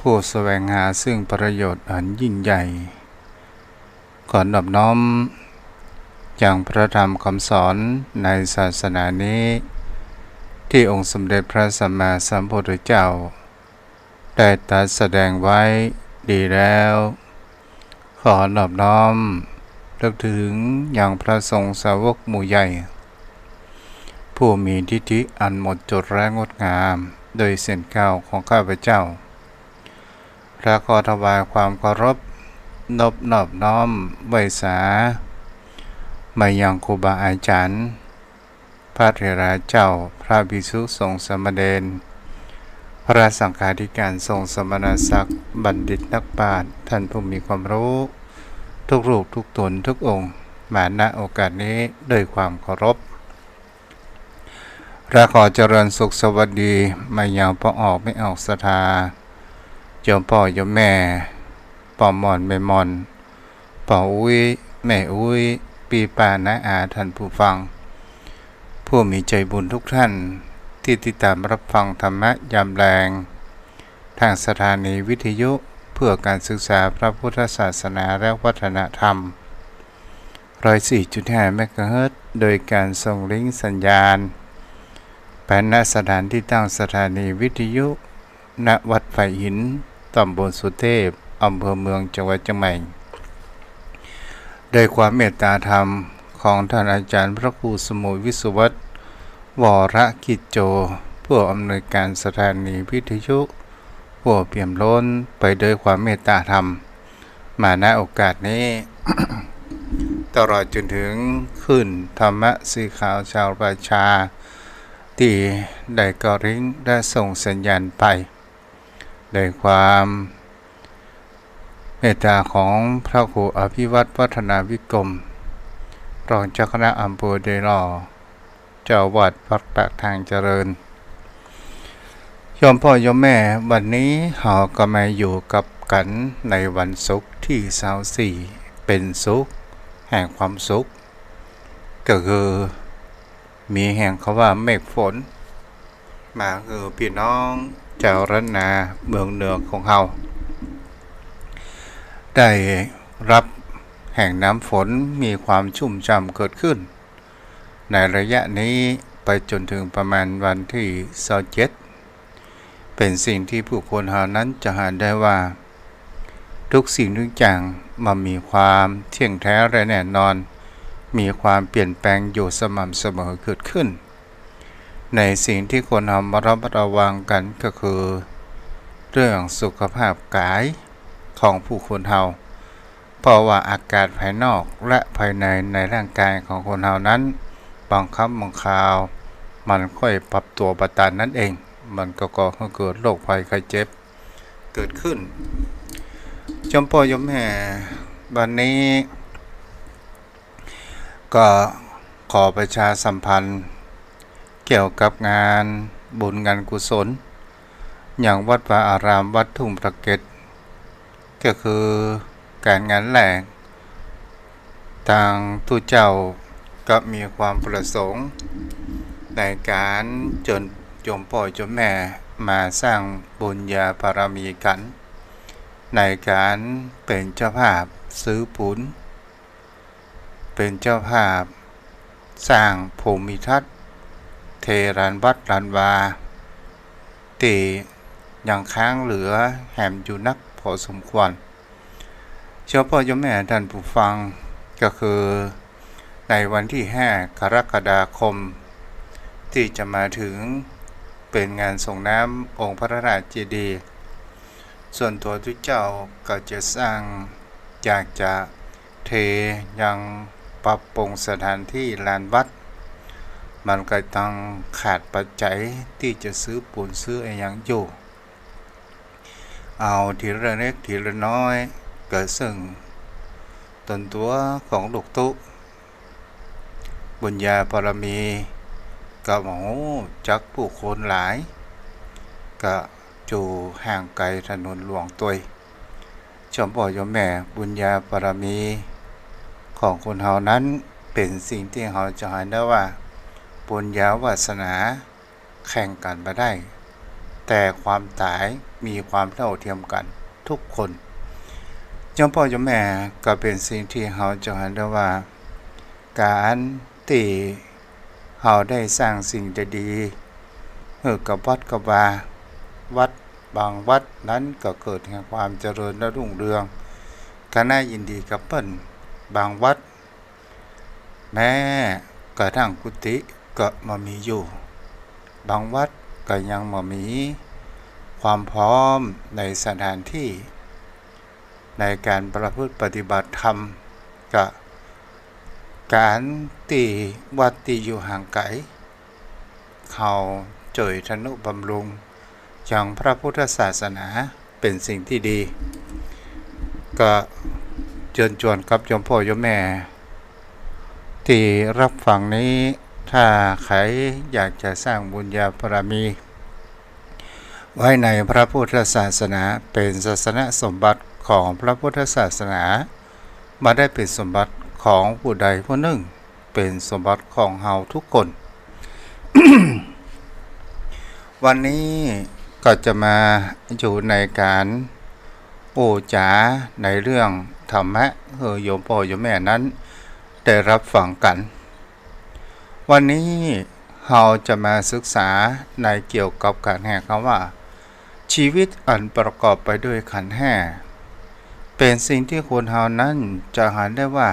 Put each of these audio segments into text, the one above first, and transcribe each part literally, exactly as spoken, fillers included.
ผู้แสวงหาซึ่งประโยชน์อันยิ่งใหญ่ ขอนอบน้อมยังพระธรรมคำสอนในศาสนานี้ ที่องค์สมเด็จพระสัมมาสัมพุทธเจ้า ได้ตรัสแสดงไว้ดีแล้ว ขอนอบน้อมระลึกถึงยังพระสงฆ์สาวกหมู่ใหญ่ ผู้มีทิฏฐิอันหมดจดและงดงาม โดยเสี้ยนเกล้าของข้าพเจ้า และขอถวายความเคารพ นบนอบน้อมไหว้สา มายังครูบาอาจารย์ พระเถราเจ้า พระภิกษุสงฆ์สามเณร พระสังฆาธิการทรงสมณศักดิ์ บัณฑิตนักปราชญ์ ท่านผู้มีความรู้ ทุกรูปทุกตนทุกองค์ มา ณ โอกาสนี้ด้วยความเคารพ และขอเจริญสุขสวัสดีมายังป้อออกแม่ออกศรัทธา โยมป้อโยมแม่ ป้อหม่อนแม่หม่อน ป้ออุ๊ยแม่อุ๊ย ปี้ป้าน้าอาท่านผู้ฟัง ผู้มีใจบุญทุกท่าน ที่ติดตามรับฟังธรรมะยามแลง ทางสถานีวิทยุเพื่อการศึกษาพระพุทธศาสนาและวัฒนธรรม ร้อยสี่จุดห้าเมกะเฮิรตซ์ โดยการส่งลิงก์สัญญาณ ไป ณ สถานที่ตั้งสถานีวิทยุ ณ วัดไผ่หิน ตำบลสุเทพ อำเภอเมือง จังหวัดเชียงใหม่ โดยความเมตตาธรรมของท่านอาจารย์พระครูสมุยวิศวัฒน์ วรกิจโจ ผู้อำนวยการสถานีวิทยุ ผู้เปี่ยมล้นไปด้วยความเมตตาธรรม มา ณ โอกาสนี้ ตลอดจนถึงคลื่นธรรมะสีขาวชาวประชา ที่ได้กริ้งและส่งสัญญาณไป โดยความเมตตาของพระครูอภิวัฒน์ วัฒนาวิกรม รองเจ้าคณะอำเภอดอยหล่อ เจ้าวัดวัดปากทางเจริญ โยมป้อโยมแม่ วันนี้เฮาก็มาอยู่กับกั๋นในวันศุกร์ตี้ซาวสี่ เป๋นศุกร์แห่งความสุข ก็คือมีแหงเขาว่าเมฆฝน มาหื้อปี้น้องจาวล้านนาเมืองเหนือของเฮา ได้ฮับแหงน้ำฝนมีความชุ่มฉ่ำเกิดขึ้น ในระยะนี้ไปจ๋นถึงประมาณวันตี้ซาวเจ็ด เป๋นสิ่งตี้ผู้คนเฮานั้นจะหันได้ว่า ทุกสิ่งทุกอย่างมันมีความเที่ยงแท้และแน่นอน มีความเปลี่ยนแปลงอยู่สม่ำเสมอเกิดขึ้น ในสิ่งตี้คนเฮามาระมัดระวังกั๋นก็คือ เรื่องสุขภาพก๋ายของผู้คนเฮา เพราะว่าอากาศภายนอกและภายในในร่างก๋ายของคนเฮานั้น บางครั้งบางคราว มันค่อยปรับตั๋วบ่ตันนั่นเอง มันก็ก่อหื้อเกิดโรคภัยไข้เจ็บเกิดขึ้น โยมป้อโยมแม่ วันนี้ ก็ขอประชาสัมพันธ์เกี่ยวกับงานบุญงานกุศล ยังวัดวาอารามวัดทุ่งพระเกต ก็คือก๋านงานแรก ตางตุ๊เจ้าก็มีความประสงค์ในก๋านเจิญโยมป้อโยมแม่มาสร้างบุญญาบารมีกั๋น ในก๋านเป๋นเจ้าภาพซื้อปูน เป๋นเจ้าภาพสร้างภูมิทัศน์ เทลานวัดลานวา ตี้ยังค้างเหลือแหมอยู่นักพอสมควร โยมป้อโยมแม่ท่านผู้ฟัง ก็คือในวันตี้ห้ากรกฎาคม ตี้จะมาถึง เป๋นงานส่งน้ำองค์พระธาตุเจดีย์ ส่วนตั๋วตุ๊เจ้าก็จะสร้าง อยากจะเทยังปรับปรุงสถานตี้ลานวัด มันก็ต้องขาดปัจจัยตี้จะซื้อปูนซื้ออะหยังอยู่ เอาทีละเล็กทีละน้อย ก็ซึ่งตนตั๋วของลูกตุ๊ บุญญาบารมีก็บ่ฮู้จักผู้คนหลาย ก็อยู่ห่างไก๋ถนนหลวงตวย โยมป้อโยมแม่ บุญญาบารมีของคนเฮานั้นเป๋นสิ่งตี้เฮาจะหันได้ว่า บุญญาวาสนาแข่งกั๋นบ่ได้ แต่ความต๋ายมีความเท่าเทียมกั๋นกู้คน โยมป้อโยมแม่ ก็เป๋นสิ่งตี้เฮาจะหันได้ว่า ก๋านตี้เฮาได้สร้างสิ่งดีๆ หื้อกับวัดกับวา วัดบางวัดนั้นก็เกิดแห่งความเจริญและรุ่งเรือง ก็น่ายินดีกับเปิ้น บางวัด แม้กระทั่งกุฏิก็บ่มีอยู่ บางวัดก็ยังบ่มีความพร้อมในสถานตี้ ในก๋านประพฤติปฏิบัติธรรม ก็ก๋านตี้วัดตี้อยู่ห่างไก๋ เฮาจ้วยทะนุบำรุงยังพระพุทธศาสนาเป๋นสิ่งตี้ดี ก็เจิญจวนกับโยมป้อโยมแม่ ตี้ฮับฟังนี้ ถ้าใผอยากจะสร้างบุญญาบารมี ไว้ในพระพุทธศาสนา เป๋นศาสนสมบัติของพระพุทธศาสนา บ่ได้เป๋นสมบัติของผู้ใดผู้นึ่ง เป๋นสมบัติของเฮากู้คน วันนี้ก็จะมาอยู่ในก๋านอู้จ๋าในเรื่องธรรมะ หื้อโยมป้อโยมแม่นั้นได้ฮับฟังกั๋น วันนี้เฮาจะมาศึกษาในเกี่ยวกับก๋านแห่งคำว่า ชีวิตอันประกอบไปด้วยขันธ์ห้า เป๋นสิ่งตี้คนเฮานั้นจะหันได้ว่า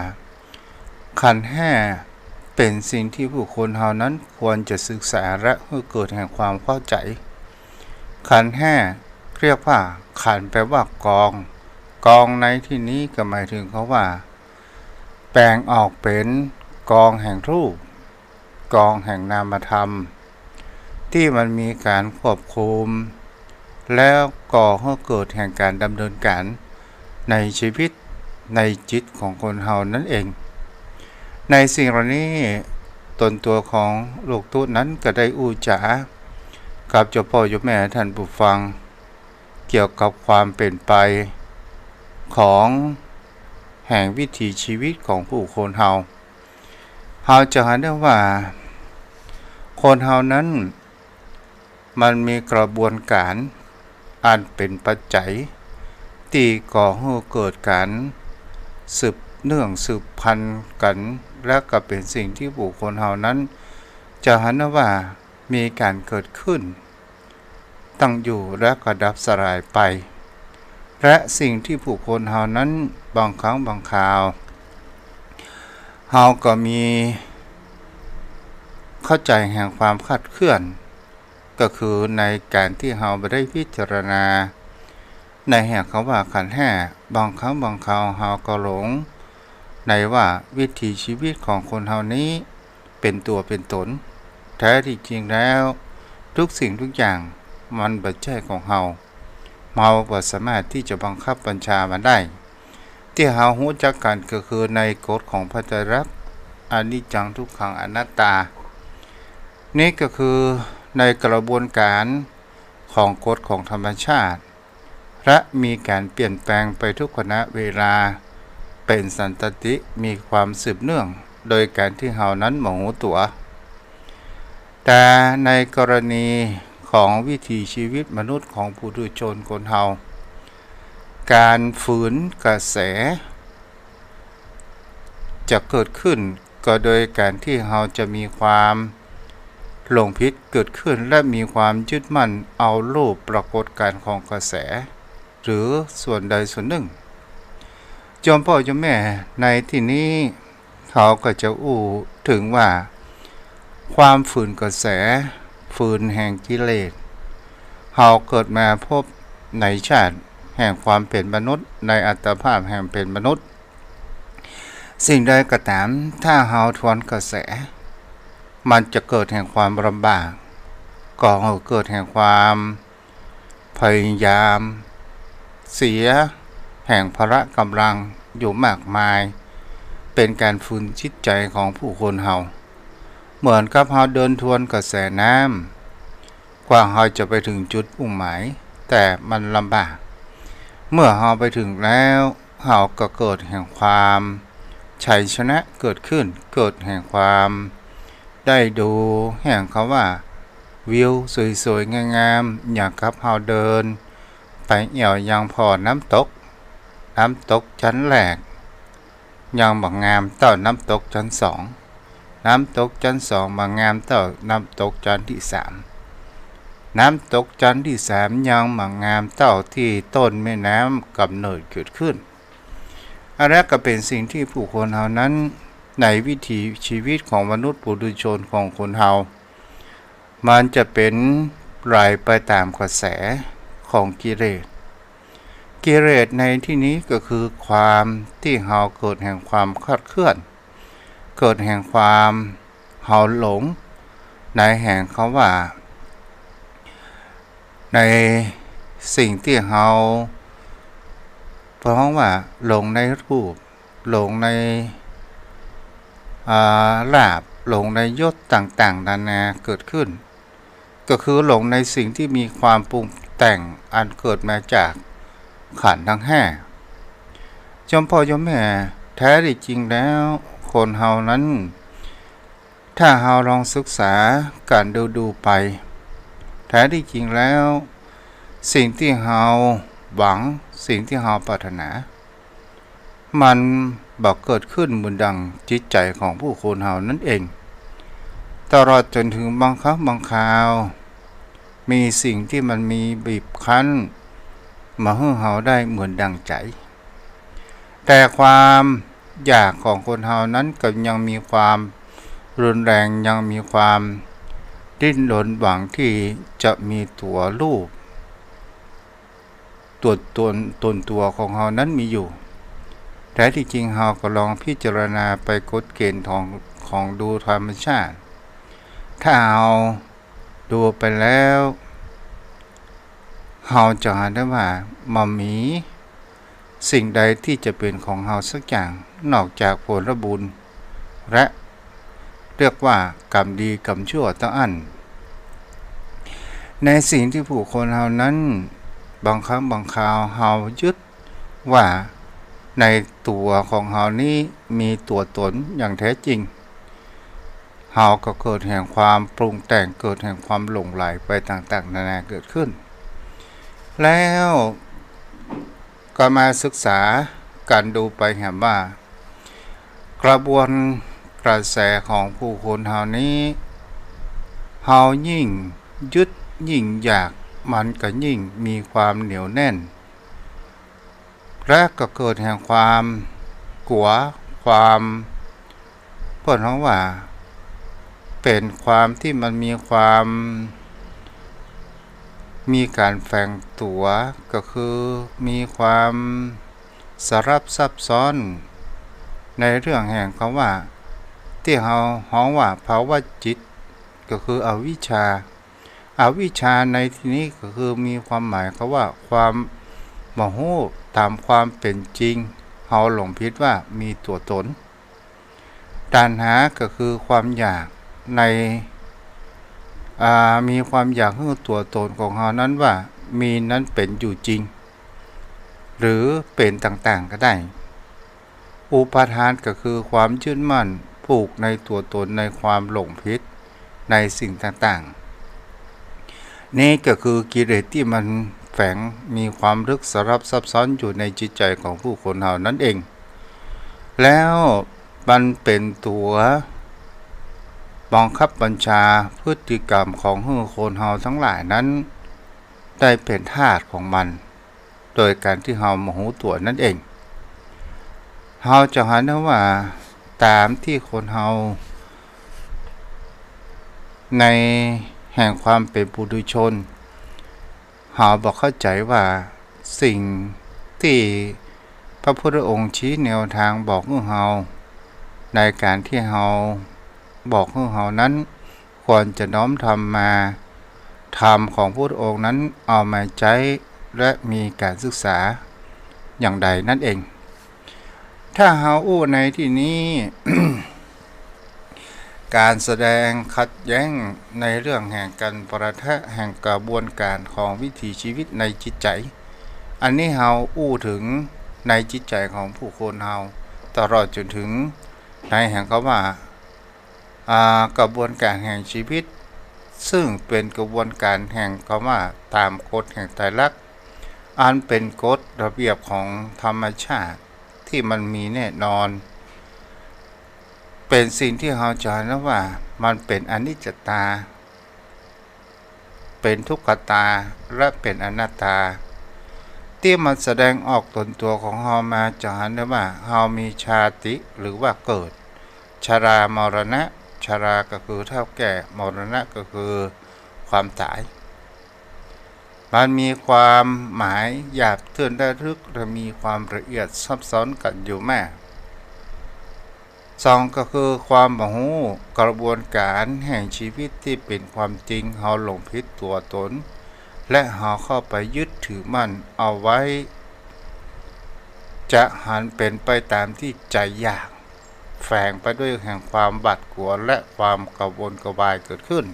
ขันธ์ห้าเป๋นสิ่งตี้ผู้คนเฮานั้นควรจะศึกษาและหื้อเกิดแห่งความเข้าใจ๋ ขันธ์ห้าเรียกว่าขันธ์แปลว่ากอง กองในตี้นี้ก็หมายเถิงคำว่า แบ่งออกเป๋นกองแห่งรูป กองแห่งนามธรรม ตี้มันมีก๋านควบคุม แล้วก่อหื้อเกิดแห่งก๋านดำเนินก๋านในชีวิต ในจิตของคนเฮานั้นเอง ในสิ่งเหล่านี้ ต๋นตั๋วของลูกตุ๊นั้นก็ได้อู้จ๋ากับโยมป้อโยมแม่ท่านผู้ฟัง เกี่ยวกับความเป๋นไปของแห่งวิถีชีวิตของผู้คนเฮา เฮาจะหันได้ว่า คนเฮานั้นมันมีกระบวนก๋านอันเป๋นปัจจัย ตี้ก่อหื้อเกิดก๋านสืบเนื่องสืบพันกั๋น และก็เป๋นสิ่งตี้ผู้คนเฮานั้นจะหันได้ว่ามีก๋านเกิดขึ้น ตั้งอยู่และก็ดับสลายไป และสิ่งตี้ผู้คนเฮานั้นบางครั้งบางคราว เฮาก็มีเข้าใจ๋แห่งความคลาดเคลื่อน ก็คือในก๋านตี้เฮาบ่ได้พิจารณา ในแห่งคำว่าขันธ์ห้า บางครั้งบางคราวเฮาก็หลง ในว่าวิถีชีวิตของคนเฮานี้เป๋นตั๋วเป๋นต๋น แท้ตี้จริงแล้ว กู้สิ่งกู้อย่างมันบ่ใจ้ของเฮา เฮาบ่สามารถตี้จะบังคับบัญชามันได้ ตี้เฮาฮู้จักกั๋นก็คือในกฎของพระไตรลักษณ์ อนิจจัง ทุกขัง อนัตตา นี้ก็คือในกระบวนก๋านของกฎของธรรมชาติ และมีก๋านเปลี่ยนแปลงไปกู้ขณะเวลา เป๋นสันตติ มีความสืบเนื่อง โดยก๋านตี้เฮานั้นบ่ฮู้ตั๋ว แต่ในกรณีของวิถีชีวิตมนุษย์ของปุถุชนคนเฮา ก๋านฝืนกระแส จะเกิดขึ้นก็โดยก๋านตี้เฮาจะมีความหลงผิดเกิดขึ้น และมีความยึดมั่นเอารูปปรากฏก๋านของกระแส หรือส่วนใดส่วนนึ่ง โยมป้อโยมแม่ ในตี้นี้ เขาก็จะอู้เถิงว่า ความฝืนกระแส ฝืนแห่งกิเลส เฮาเกิดมาพบในชาติแห่งความเป๋นมนุษย์ ในอัตภาพแห่งเป๋นมนุษย์ สิ่งใดก็ต๋าม ถ้าเฮาทวนกระแส มันจะเกิดแห่งความลำบาก ก่อหื้อเกิดแห่งความ พยายามเสียแห่งพละก๋ำลังอยู่มากมาย เป๋นก๋านฝืนจิตใจ๋ของผู้คนเฮา เหมือนกับเฮาเดินทวนกระแสน้ำ กว่าเฮาจะไปเถิงจุดมุ่งหมาย แต่มันลำบาก เมื่อเฮาไปเถิงแล้ว เฮาก็เกิดแห่งความชัยชนะเกิดขึ้น เกิดแห่งความได้ดูแห่งคำว่า วิวสวยๆ งามๆ อย่างกับเฮาเดินไปแอ่วยังผ่อน้ำตก น้ำตกจั๊นแรก ยังบ่งามเต้าน้ำตกจั๊นสอง น้ำตกจั๊นสองบ่งามเต้าน้ำตกจั๊นตี้สาม น้ำตกจั๊นตี้สามยังบ่งามเต้าตี้ต้นแม่น้ำก๋ำเนิดเกิดขึ้น อันนั้นก็เป๋นสิ่งตี้ผู้คนเฮานั้น ในวิถีชีวิตของมนุษย์ปุถุชนของคนเฮา มันจะเป๋นไหลไปต๋ามกระแสของกิเลส กิเลสในตี้นี้ก็คือความตี้เฮาเกิดแห่งความคลาดเคลื่อน เกิดแห่งความเฮาหลง ในแห่งเขาว่า ในสิ่งตี้เฮา เปิ้นฮ้องว่าหลงในรูป หลงใน อ่า ลาภ หลงในยศต่างๆ นานาเกิดขึ้น ก็คือหลงในสิ่งตี้มีความปรุงแต่งอันเกิดมาจากขันธ์ทั้งห้า โยมพ่อโยมแม่ แท้ตี้จริงแล้วคนเฮานั้น ถ้าเฮาลองศึกษากั๋นดูๆ ไป แท้ตี้จริงแล้ว สิ่งตี้เฮาหวัง สิ่งตี้เฮาปรารถนา มันบ่เกิดขึ้นเหมือนดังจิตใจ๋ของผู้คนเฮานั้นเอง ตลอดจ๋นถึงบางครั้งบางคราว มีสิ่งตี้มันมีบีบคั้น บ่หื้อเฮาได้เหมือนดังใจ๋ แต่ความอยากของคนเฮานั้นก็ยังมีความรุนแรง ยังมีความดิ้นรนหวังตี้จะมีตั๋วรูป ตั๋วตน ตนตั๋วของเฮานั้นมีอยู่ แท้ตี้จริงเฮาก็ลองพิจารณาไปกฎเกณฑ์ของ ของดูธรรมชาติ ถ้าเฮาดูไปแล้ว เฮาจะหันได้ว่าบ่มีสิ่งใดตี้จะเป๋นของเฮาสักอย่าง นอกจากผลบุญ และเรียกว่ากรรมดีกรรมชั่วเต้าอั้น ในสิ่งตี้ผู้คนเฮานั้น บางครั้งบางคราวเฮายึดว่าในตั๋วของเฮานี้มีตั๋วตนอย่างแท้จริง เฮาก็เกิดแห่งความปรุงแต่ง เกิดแห่งความหลงใหลไปต่างๆ นานาเกิดขึ้น แล้วก็มาศึกษากั๋นดูไปแหมว่า กระบวนกระแสของผู้คนเฮานี้ เฮายิ่งยึดยิ่งอยาก มันก็ยิ่งมีความเหนียวแน่น และก็เกิดแห่งความกั๋ว ความ เปิ้นฮ้องว่า เป๋นความตี้มันมีความ มีก๋านแฝงตั๋ว ก็คือมีความสลับซับซ้อน ในเรื่องแห่งคำว่า ตี้เฮาฮ้องว่าภาวะจิต ก็คืออวิชชา อวิชชาในตี้นี้ก็คือมีความหมายคำว่าความบ่ฮู้ต๋ามความเป๋นจริง เฮาหลงผิดว่ามีตั๋วตน ตัณหาก็คือความอยากใน อ่า มีความอยากหื้อตั๋วตนของเฮานั้นว่ามีนั้นเป๋นอยู่จริง หรือเป๋นต่างๆ ก็ได้ อุปาทานก็คือความยึดมั่นผูกในตั๋วตน ในความหลงผิดในสิ่งต่างๆ นี่ก็คือกิเลสตี้มันแฝงมีความลึกสลับซับซ้อนอยู่ในจิตใจ๋ของผู้คนเฮานั้นเอง แล้วมันเป๋นตั๋วบังคับบัญชาพฤติกรรมของหื้อคนเฮาตังหลายนั้น ได้เป๋นทาสของมัน โดยก๋านตี้เฮาบ่ฮู้ตั๋วนั้นเอง เฮาจะหันได้ว่าต๋ามตี้คนเฮา ในแห่งความเป๋นปุถุชน เฮาบ่เข้าใจ๋ว่าสิ่งตี้พระพุทธองค์ชี้แนวตางบอกหื้อเฮา ในก๋านตี้เฮาบอกหื้อเฮานั้น ควรจะน้อมธรรมมา ธรรมของพุทธองค์นั้นเอามาใจ๊และมีก๋านศึกษาอย่างใดนั่นเอง ถ้าเฮาอู้ในตี้นี้ ก๋านแสดงขัดแย้งในเรื่องแห่งก๋านปะทะแห่งกระบวนก๋านของวิถีชีวิตในจิตใจ๋ อันนี้เฮาอู้เถิงในจิตใจ๋ของผู้คนเฮา ตลอดจ๋นเถิงในแห่งคำว่า อ่า กระบวนก๋านแห่งชีวิต ซึ่งเป๋นกระบวนก๋านแห่งกำว่าต๋ามกฎแห่งไตรลักษณ์ อันเป๋นกฎระเบียบของธรรมชาติตี้มันมีแน่นอน เป๋นสิ่งตี้เฮาจะหันว่ามันเป๋นอนิจจตา เป๋นทุกขตา และเป๋นอนัตตา ตี้มันแสดงออกตนตั๋วของเฮามา จะหันได้ว่าเฮามีชาติหรือว่าเกิด ชรามรณะ ชราก็คือเฒ่าแก่ มรณะก็คือความต๋าย มันมีความหมายหยาบตื้นระลึก และมีความละเอียดซับซ้อนกั๋นอยู่แม่ สองก็คือความบ่ฮู้กระบวนก๋านแห่งชีวิตตี้เป๋นความจริง เฮาหลงผิดตั๋วต๋น และเฮาเข้าไปยึดถือมั่นเอาไว้ จะหันเป๋นไปต๋ามตี้ใจ๋อยาก แฝงไปด้วยแห่งความหวาดกลัวและความกระวนกระวายเกิดขึ้น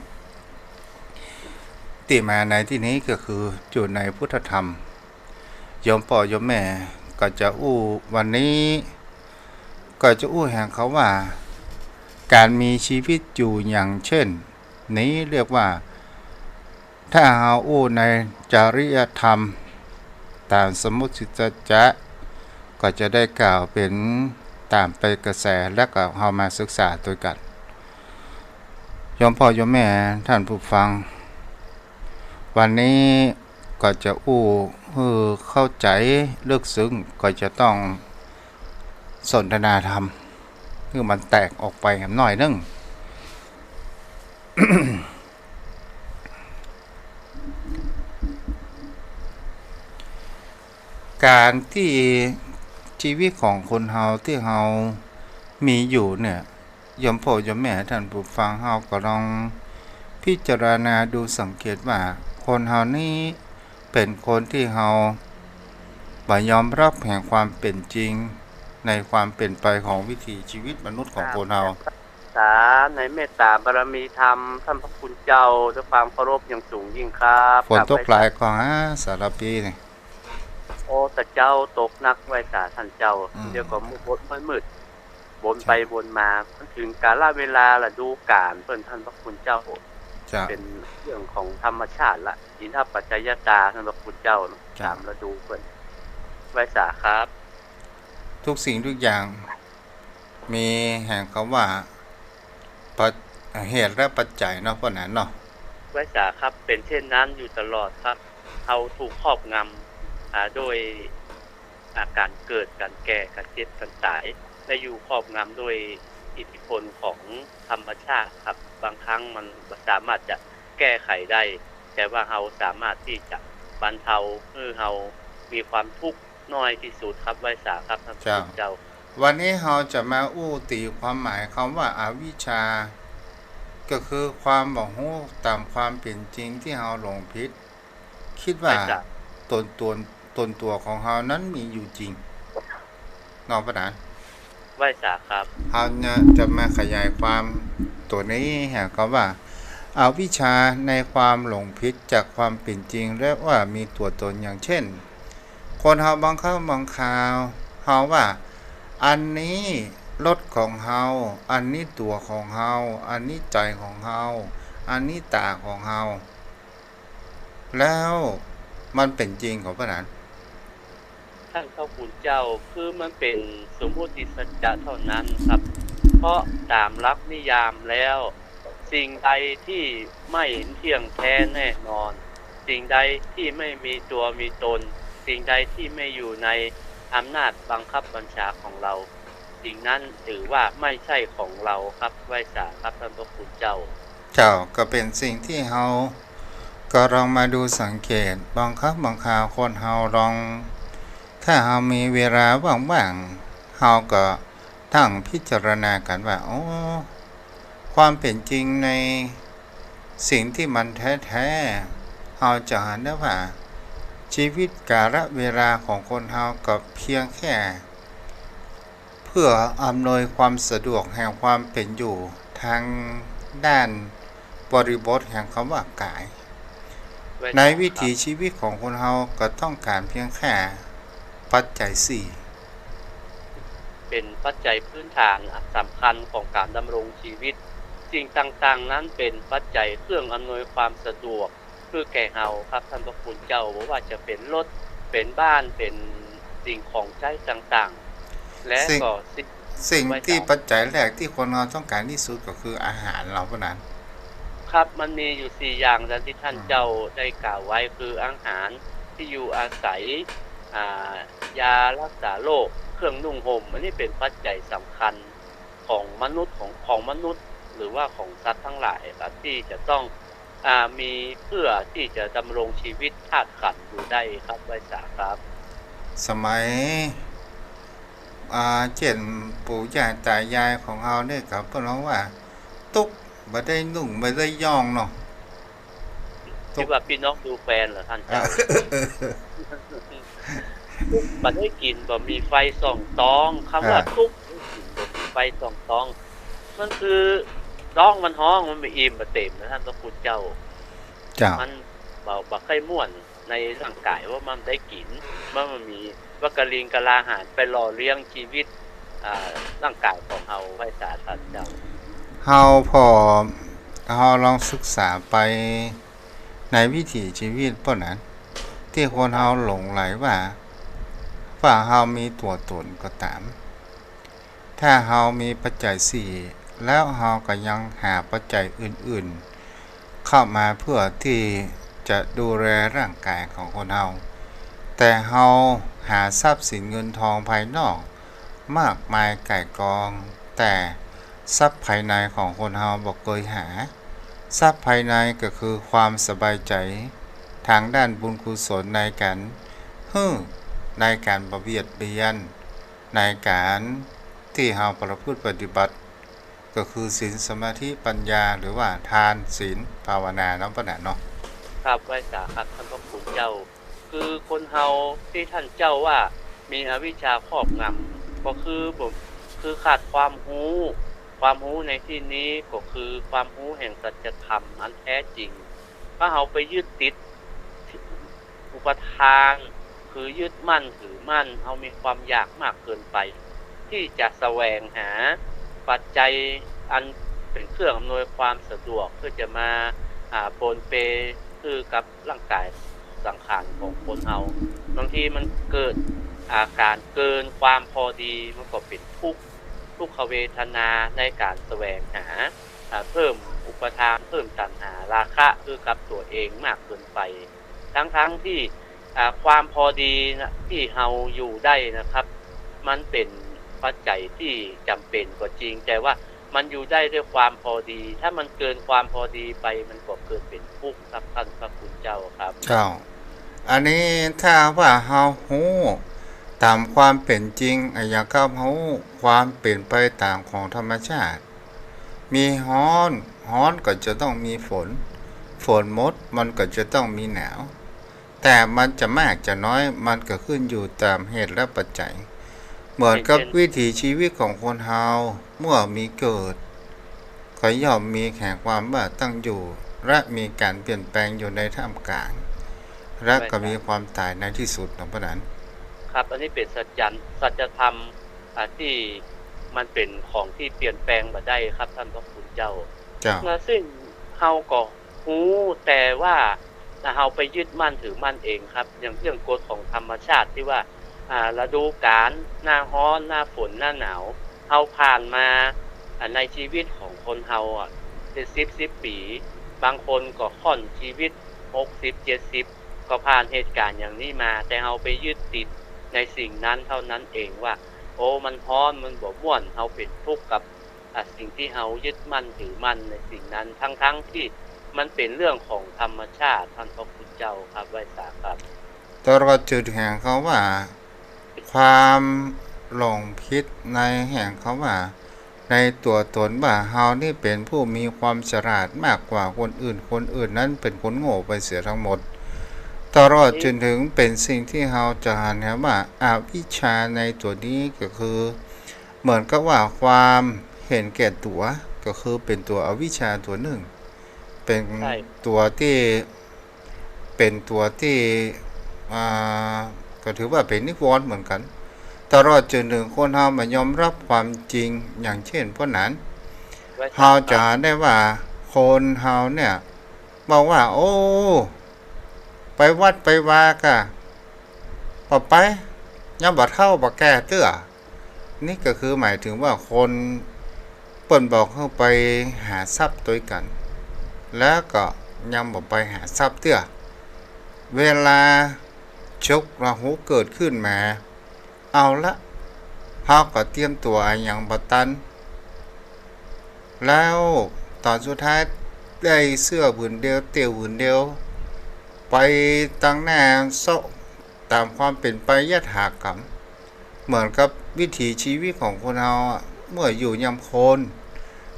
ตี้มาในตี้นี้ก็คืออยู่ในพุทธธรรม โยมป้อโยมแม่ก็จะอู้วันนี้ ก็จะอู้แห่งกำว่า ก๋านมีชีวิตอยู่อย่างเช่นนี้เรียกว่า ถ้าเฮาอู้ในจริยธรรม ต๋ามสมมุติสัจจะ ก็จะได้กล่าวเป๋นต๋ามไปกระแส และก็เฮามาศึกษาตวยกั๋น โยมป้อโยมแม่ท่านผู้ฟัง วันนี้ก็จะอู้หื้อเข้าใจ๋ลึกซึ้ง ก็จะต้องสนทนาธรรม หื้อมันแตกออกไปหน้อยนึ่ง ก๋านตี้ชีวิตของคนเฮาตี้เฮามีอยู่เนี่ย โยมป้อโยมแม่ท่านผู้ฟัง เฮาก็ลองพิจารณาดูสังเกตว่า คนเฮานี้เป๋นคนตี้เฮาบ่ยอมฮับแห่งความเป๋นจริง ในความเป๋นไปของวิถีชีวิตมนุษย์ของคนเฮา สาในเมตต๋าบารมีธรรม ท่านพระคุณเจ้า ด้วยความเคารพอย่างสูงยิ่งครับ ฝนตกหลายก่อฮะ สารภีนี่ โอ้ แต่เจ้าตกหนักไหว้สาท่านเจ้า อืม เดี๋ยวก็มืด มืด วนไปวนมา มันเถิงกาลเวลาฤดูก๋าลเปิ้น ท่านพระคุณเจ้า เจ้า เป๋นเรื่องของธรรมชาติละ อิทัปปัจจยตา ท่านพระคุณเจ้า เจ้า ต๋ามฤดูเปิ้น ไหว้สาครับ ทุกสิ่งทุกอย่าง มีแห่งกำว่า ปัจ- เหตุและปัจจัยเนาะ ป้อหนานเนาะ ไหว้สาครับ เป๋นเช่นนั้นอยู่ตลอดครับ เฮาถูกครอบงำ อ่า โดย อ่า ก๋านเกิด ก๋านแก่ ก๋านเจ็บ ก๋านต๋าย และอยู่ครอบงำโดยอิทธิพลของธรรมชาติครับ บางครั้งมันบ่สามารถจะแก้ไขได้ แต่ว่าเฮาสามารถตี้จะบรรเทาหื้อเฮามีความทุกข์ น้อยตี้สุดครับ ไหว้สาครับ ท่านพระคุณเจ้า เจ้า วันนี้เฮาจะมาอู้ตี๋ความหมายกำว่าอวิชชา ก็คือความบ่ฮู้ต๋ามความเป๋นจริงตี้เฮาหลงผิด กึ๊ดว่า ไหว้สา ต๋น ต๋น ต๋นตั๋วของเฮานั้นมีอยู่จริง เนาะป้อหนาน ไหว้สาครับ เฮาเนี่ยจะมาขยายความตั๋วนี้แห่งกำว่า อวิชชาในความหลงผิดจากความเป๋นจริง และว่ามีตั๋วต๋น อย่างเช่น คนเฮาบางครั้งบางคราว เฮาว่า อันนี้รถของเฮา อันนี้ตั๋วของเฮา อันนี้ใจ๋ของเฮา อันนี้ต๋าของเฮา แล้วมันเป๋นจริงก่อป้อหนาน ท่านพระคุณเจ้า คือมันเป๋นสมมุติสัจจะเท่านั้นครับ เพราะต๋ามหลักนิยามแล้ว สิ่งใดที่ไม่เที่ยงแท้แน่นอน สิ่งใดที่ไม่มีตัวมีตน สิ่งใดที่ไม่อยู่ในอำนาจบังคับบัญชาของเรา สิ่งนั้นถือว่าไม่ใช่ของเราครับ ไหว้สาครับ ท่านพระคุณเจ้า เจ้า ก็เป๋นสิ่งตี้เฮาก็ลองมาดูสังเกต บางครั้งบางคราวคนเฮาลอง ถ้าเฮามีเวลาว่างๆ เฮาก็ตั้งพิจารณากั๋นว่า โอ้ ความเป๋นจริงในสิ่งตี้มันแท้ๆ เฮาจะหันได้ว่า ชีวิตกาลเวลาของคนเฮาก็เพียงแค่ เพื่ออำนวยความสะดวกแห่งความเป๋นอยู่ทางด้านบริบทแห่งกำว่ากาย ในวิถีชีวิตของคนเฮาก็ต้องก๋านเพียงแค่ปัจจัยสี่ เป๋นปัจจัยพื้นฐานอันสำคัญของก๋านดำรงชีวิต สิ่งต่างๆ นั้นเป๋นปัจจัยเครื่องอำนวยความสะดวกหื้อแก่เฮาครับท่านพระคุณเจ้า บ่ว่าจะเป๋นรถ เป๋นบ้าน เป๋นสิ่งของใจ๊ต่างๆ และ สิ่ง ก็สิ่ง สิ่งตี้ปัจจัยแรกตี้คนเฮาต้องก๋านตี้สุดก็คืออาหารเฮาเต้านั้น ครับ มันมีอยู่สี่อย่างดังตี้ท่าน อืม เจ้าได้กล่าวไว้ คืออาหาร ตี้อยู่อาศัย อ่า ยารักษาโรค เครื่องนุ่งห่ม อันนี้เป๋นปัจจัยสำคัญของมนุษย์ ของ ของมนุษย์ หรือว่าของสัตว์ทั้งหลายครับ ตี้จะต้อง อ่า มีเพื่อตี้จะดำรงชีวิตธาตุขันธ์อยู่ได้ครับ ไหว้สาครับ สมัย อ่า เจ้นปู่ย่าต๋ายายของเฮานี่ก็เปิ้นฮ้องว่า ตุ๊กบ่ได้นุ่งบ่ได้ย่องเนาะ ตุ๊ก ตี้ว่าปี้น้องดูแควนเหรอท่านเจ้า ตุ๊กบ่ได้กิ๋น บ่มีไฟส่องตอง กำว่า อ่า ตุ๊กบ่ได้กิ๋น บ่มีไฟส่องตอง มันคือตองมันฮ้อง มันบ่อิ่มบ่เต็มนะท่านพระคุณเจ้า เจ้า มันบ่ บ่ใค่ม่วนในร่างก๋ายว่ามันได้กิ๋น มันบ่มี ว่ากะลิงกะลาอาหารไปหล่อเลี้ยงชีวิต อ่า ร่างก๋ายของเฮา ไหว้สาท่านเจ้า เฮาผ่อ เฮาลองศึกษาไปในวิถีชีวิตเปิ้นนั้น ตี้คนเฮาหลงใหลว่า ว่าเฮามีตั๋วต๋นก็ต๋าม ถ้าเฮามีปัจจัยสี่ แล้วเฮาก็ยังหาปัจจัยอื่นๆ เข้ามาเพื่อตี้จะดูแลร่างก๋ายของคนเฮา แต่เฮาหาทรัพย์สินเงินทองภายนอกมากมายก่ายกอง แต่ทรัพย์ภายในของคนเฮาบ่เกยหา ทรัพย์ภายในก็คือความสบายใจ๋ตางด้านบุญกุศลในก๋านหื้อ ในก๋านบ่เบียดเบียน ในก๋านตี้เฮาประพฤติปฏิบัติ ก็คือศีล สมาธิ ปัญญา หรือว่าทาน ศีล ภาวนาเนาะ เปิ้นน่ะเนาะ ครับ ไหว้สาครับท่านพระคุณเจ้า คือคนเฮาตี้ท่านเจ้าว่ามีอวิชชาครอบงำ ก็คือบ่ คือขาดความฮู้ ความฮู้ในตี้นี้ก็คือความฮู้แห่งสัจธรรมอันแท้จริง ถ้าเฮาไปยึดติด อุปาทาน คือยึดมั่นถือมั่น เฮามีความอยากมากเกินไป ตี้จะแสวงหาปัจจัยอันเป๋นเครื่องอำนวยความสะดวก เพื่อจะมา อ่า ปรนเปรย์หื้อกับร่างก๋ายสังขารของคนเฮา บางทีมันเกิดอาก๋านเกินความพอดี มันก็เป๋นทุกข์ ทุกขเวทนาในก๋านแสวงหา อ่า เพิ่มอุปาทาน เพิ่มตัณหา ราคะหื้อกับตั๋วเองมากเกินไป ทั้งๆ ตี้ อ่า ความพอดีนะ ตี้เฮาอยู่ได้นะครับ มันเป๋นปัจจัยตี้จ๋ำเป๋นก็จริง แต่ว่ามันอยู่ได้ด้วยความพอดี ถ้ามันเกินความพอดีไป มันก็เกิดเป๋นทุกข์ครับท่านพระคุณเจ้าครับ เจ้า อันนี้ถ้าว่าเฮาฮู้ต๋ามความเป๋นจริง อะ อย่างกับฮู้ความเป๋นไปต๋ามของธรรมชาติ มีฮ้อน ฮ้อนก็จะต้องมีฝน ฝนหมดมันก็จะต้องมีหนาว แต่มันจะมากจะน้อย มันก็ขึ้นอยู่ต๋ามเหตุและปัจจัย เหมือนกับ เช่น วิถีชีวิตของคนเฮา เมื่อมีเกิด ก็ย่อมมีแห่งความว่าตั้งอยู่ และมีก๋านเปลี่ยนแปลงอยู่ในท่ามกลาง และก็มีความต๋ายในตี้สุดเนาะ เปิ้นนั้น ครับ อันนี้เป๋นสัจจัน สัจธรรม อ่า ตี้มันเป๋นของตี้เปลี่ยนแปลงบ่ได้ครับท่านพระคุณเจ้า เจ้า และซึ่งเฮาก็ฮู้ แต่ว่าเฮาไปยึดมั่นถือมั่นเองครับ อย่างเรื่องกฎของธรรมชาติตี้ว่า อ่า ฤดูกาล หน้าฮ้อน หน้าฝน หน้าหนาว เฮาผ่านมา อ่า ในชีวิตของคนเฮาอะ เจ็ดสิบ สิบปี๋ บางคนก็ค่อนชีวิต หกสิบ เจ็ดสิบ ก็ผ่านเหตุก๋ารณ์อย่างนี้มา แต่เฮาไปยึดติดในสิ่งนั้นเท่านั้นเองว่า โอ้ มันฮ้อน มันบ่ม่วน เฮาเป๋นทุกข์กับ อ่ะ สิ่งตี้เฮายึดมั่นถือมั่นในสิ่งนั้น ทั้งๆ ตี้มันเป๋นเรื่องของธรรมชาติ ท่านพระคุณเจ้าครับ ไหว้สาครับ ตลอดจนแห่งคำว่า ความหลงผิดในแห่งคำว่า ในตั๋วต๋นว่าเฮานี่เป๋นผู้มีความฉลาดมากกว่าคนอื่น คนอื่นนั้นเป๋นคนโง่ไปเสียทั้งหมด ตลอดจนถึงเป๋นสิ่งตี้เฮาจะหันแหมว่าอวิชชาในตั๋วนี้ก็คือ เหมือนกับว่าความเห็นแก่ตั๋ว ก็คือเป๋นตั๋วอวิชชาตั๋วนึ่ง เป๋น ใช่ ตั๋วตี้ เป๋นตั๋วตี้ อ่า ก็ถือว่าเป๋นนิวรณ์เหมือนกั๋น ตลอดจนถึงคนเฮาบ่ยอมรับความจริง อย่างเช่น พวกนั้น เฮาจะหันได้ว่าคนเฮาเนี่ยบอกว่า โอ้ ไปวัดไปวาก่ะ บ่ไป ยังบ่เฒ่าบ่แก่เตื้อ นี่ก็คือหมายถึงว่าคนเปิ้นบอกหื้อไปหาทรัพย์ตวยกั๋น แล้วก็ยังบ่ไปหาทรัพย์เตื้อ เวลา ฉกราหูเกิดขึ้นมา เอาละ เฮาก็เตรียมตั๋วอะหยังบ่ตัน แล้วต๋อนสุดท้ายได้เสื้อผืนเดียว เตี่ยวผืนเดียว ไปตังหน้าเซาะต๋ามความเป๋นไปยถากรรม เหมือนกับวิถีชีวิตของคนเฮาอะ เมื่ออยู่ยามคน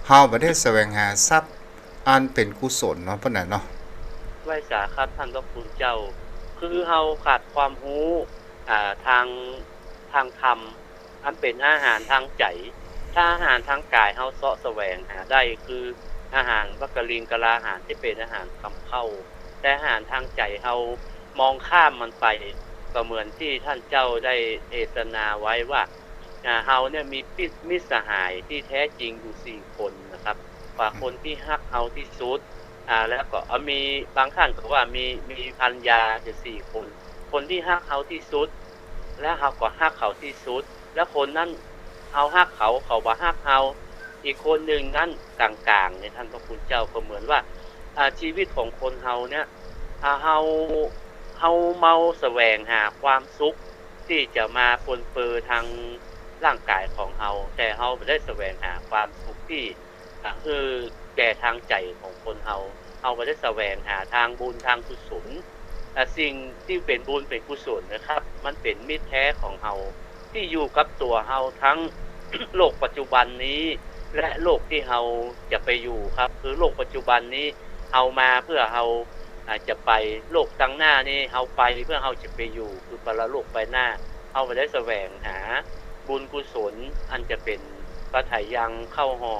เฮาบ่ได้แสวงหาทรัพย์อันเป๋นกุศลเนาะ ป้อหนาเนาะ ไหว้สาครับต้านพระคุณเจ้า คือเฮาขาดความฮู้ อ่า ตาง ตางธรรม อันเป๋นอาหารตางใจ๋ ถ้าอาหารตางก๋ายเฮาเซาะแสวงหาได้ คืออาหารวักกลิงกลาหารตี้เป๋นอาหารคำเค้า แต่อาหารตางใจ๋เฮามองข้ามมันไป ก็เหมือนตี้ต้านเจ้าได้เทศนาไว้ว่า อ่า เฮาเนี่ยมีปิตร มิตรสหายตี้แท้จริงอยู่สี่คนนะครับ ว่าคนตี้ฮักเฮาตี้สุด อ่า แล้วก็ อ่า มีบางต้านก็ว่ามี มีภรรยาอยู่สี่คน คนตี้ฮักเฮาตี้สุด แล้วเฮาก็ฮักเขาตี้สุด แล้วคนนั้นเฮาฮักเขา เขาบ่ฮักเฮา อีกคนนึ่งนั้นก๋างๆ เนี่ย ต้านพระคุณเจ้า ก็เหมือนว่า อ่า ชีวิตของคนเฮาเนี่ย อ่า เฮา เฮาเมาแสวงหาความสุขตี้จะมาปนเปื้อตางร่างก๋ายของเฮา แต่เฮาบ่ได้แสวงหาความสุขตี้ อ่า หื้อแก่ตางใจ๋ของคนเฮา เฮาบ่ได้แสวงหาตางบุญตางกุศล แต่สิ่งตี้เป๋นบุญเป๋นกุศลนะครับ มันเป๋นมิตรแท้ของเฮา ตี้อยู่กับตั๋วเฮาตึงโลกปัจจุบันนี้ และโลกตี้เฮาจะไปอยู่ครับ คือโลกปัจจุบันนี้เฮามาเปื้อเฮา อ่า จะไป โลกตังหน้านี้เฮาไปเปื้อเฮาจะไปอยู่ คือปรโลกไปหน้า เฮาบ่ได้แสวงหาบุญกุศลอันจะเป๋นปัจจัยยังเข้าห่อ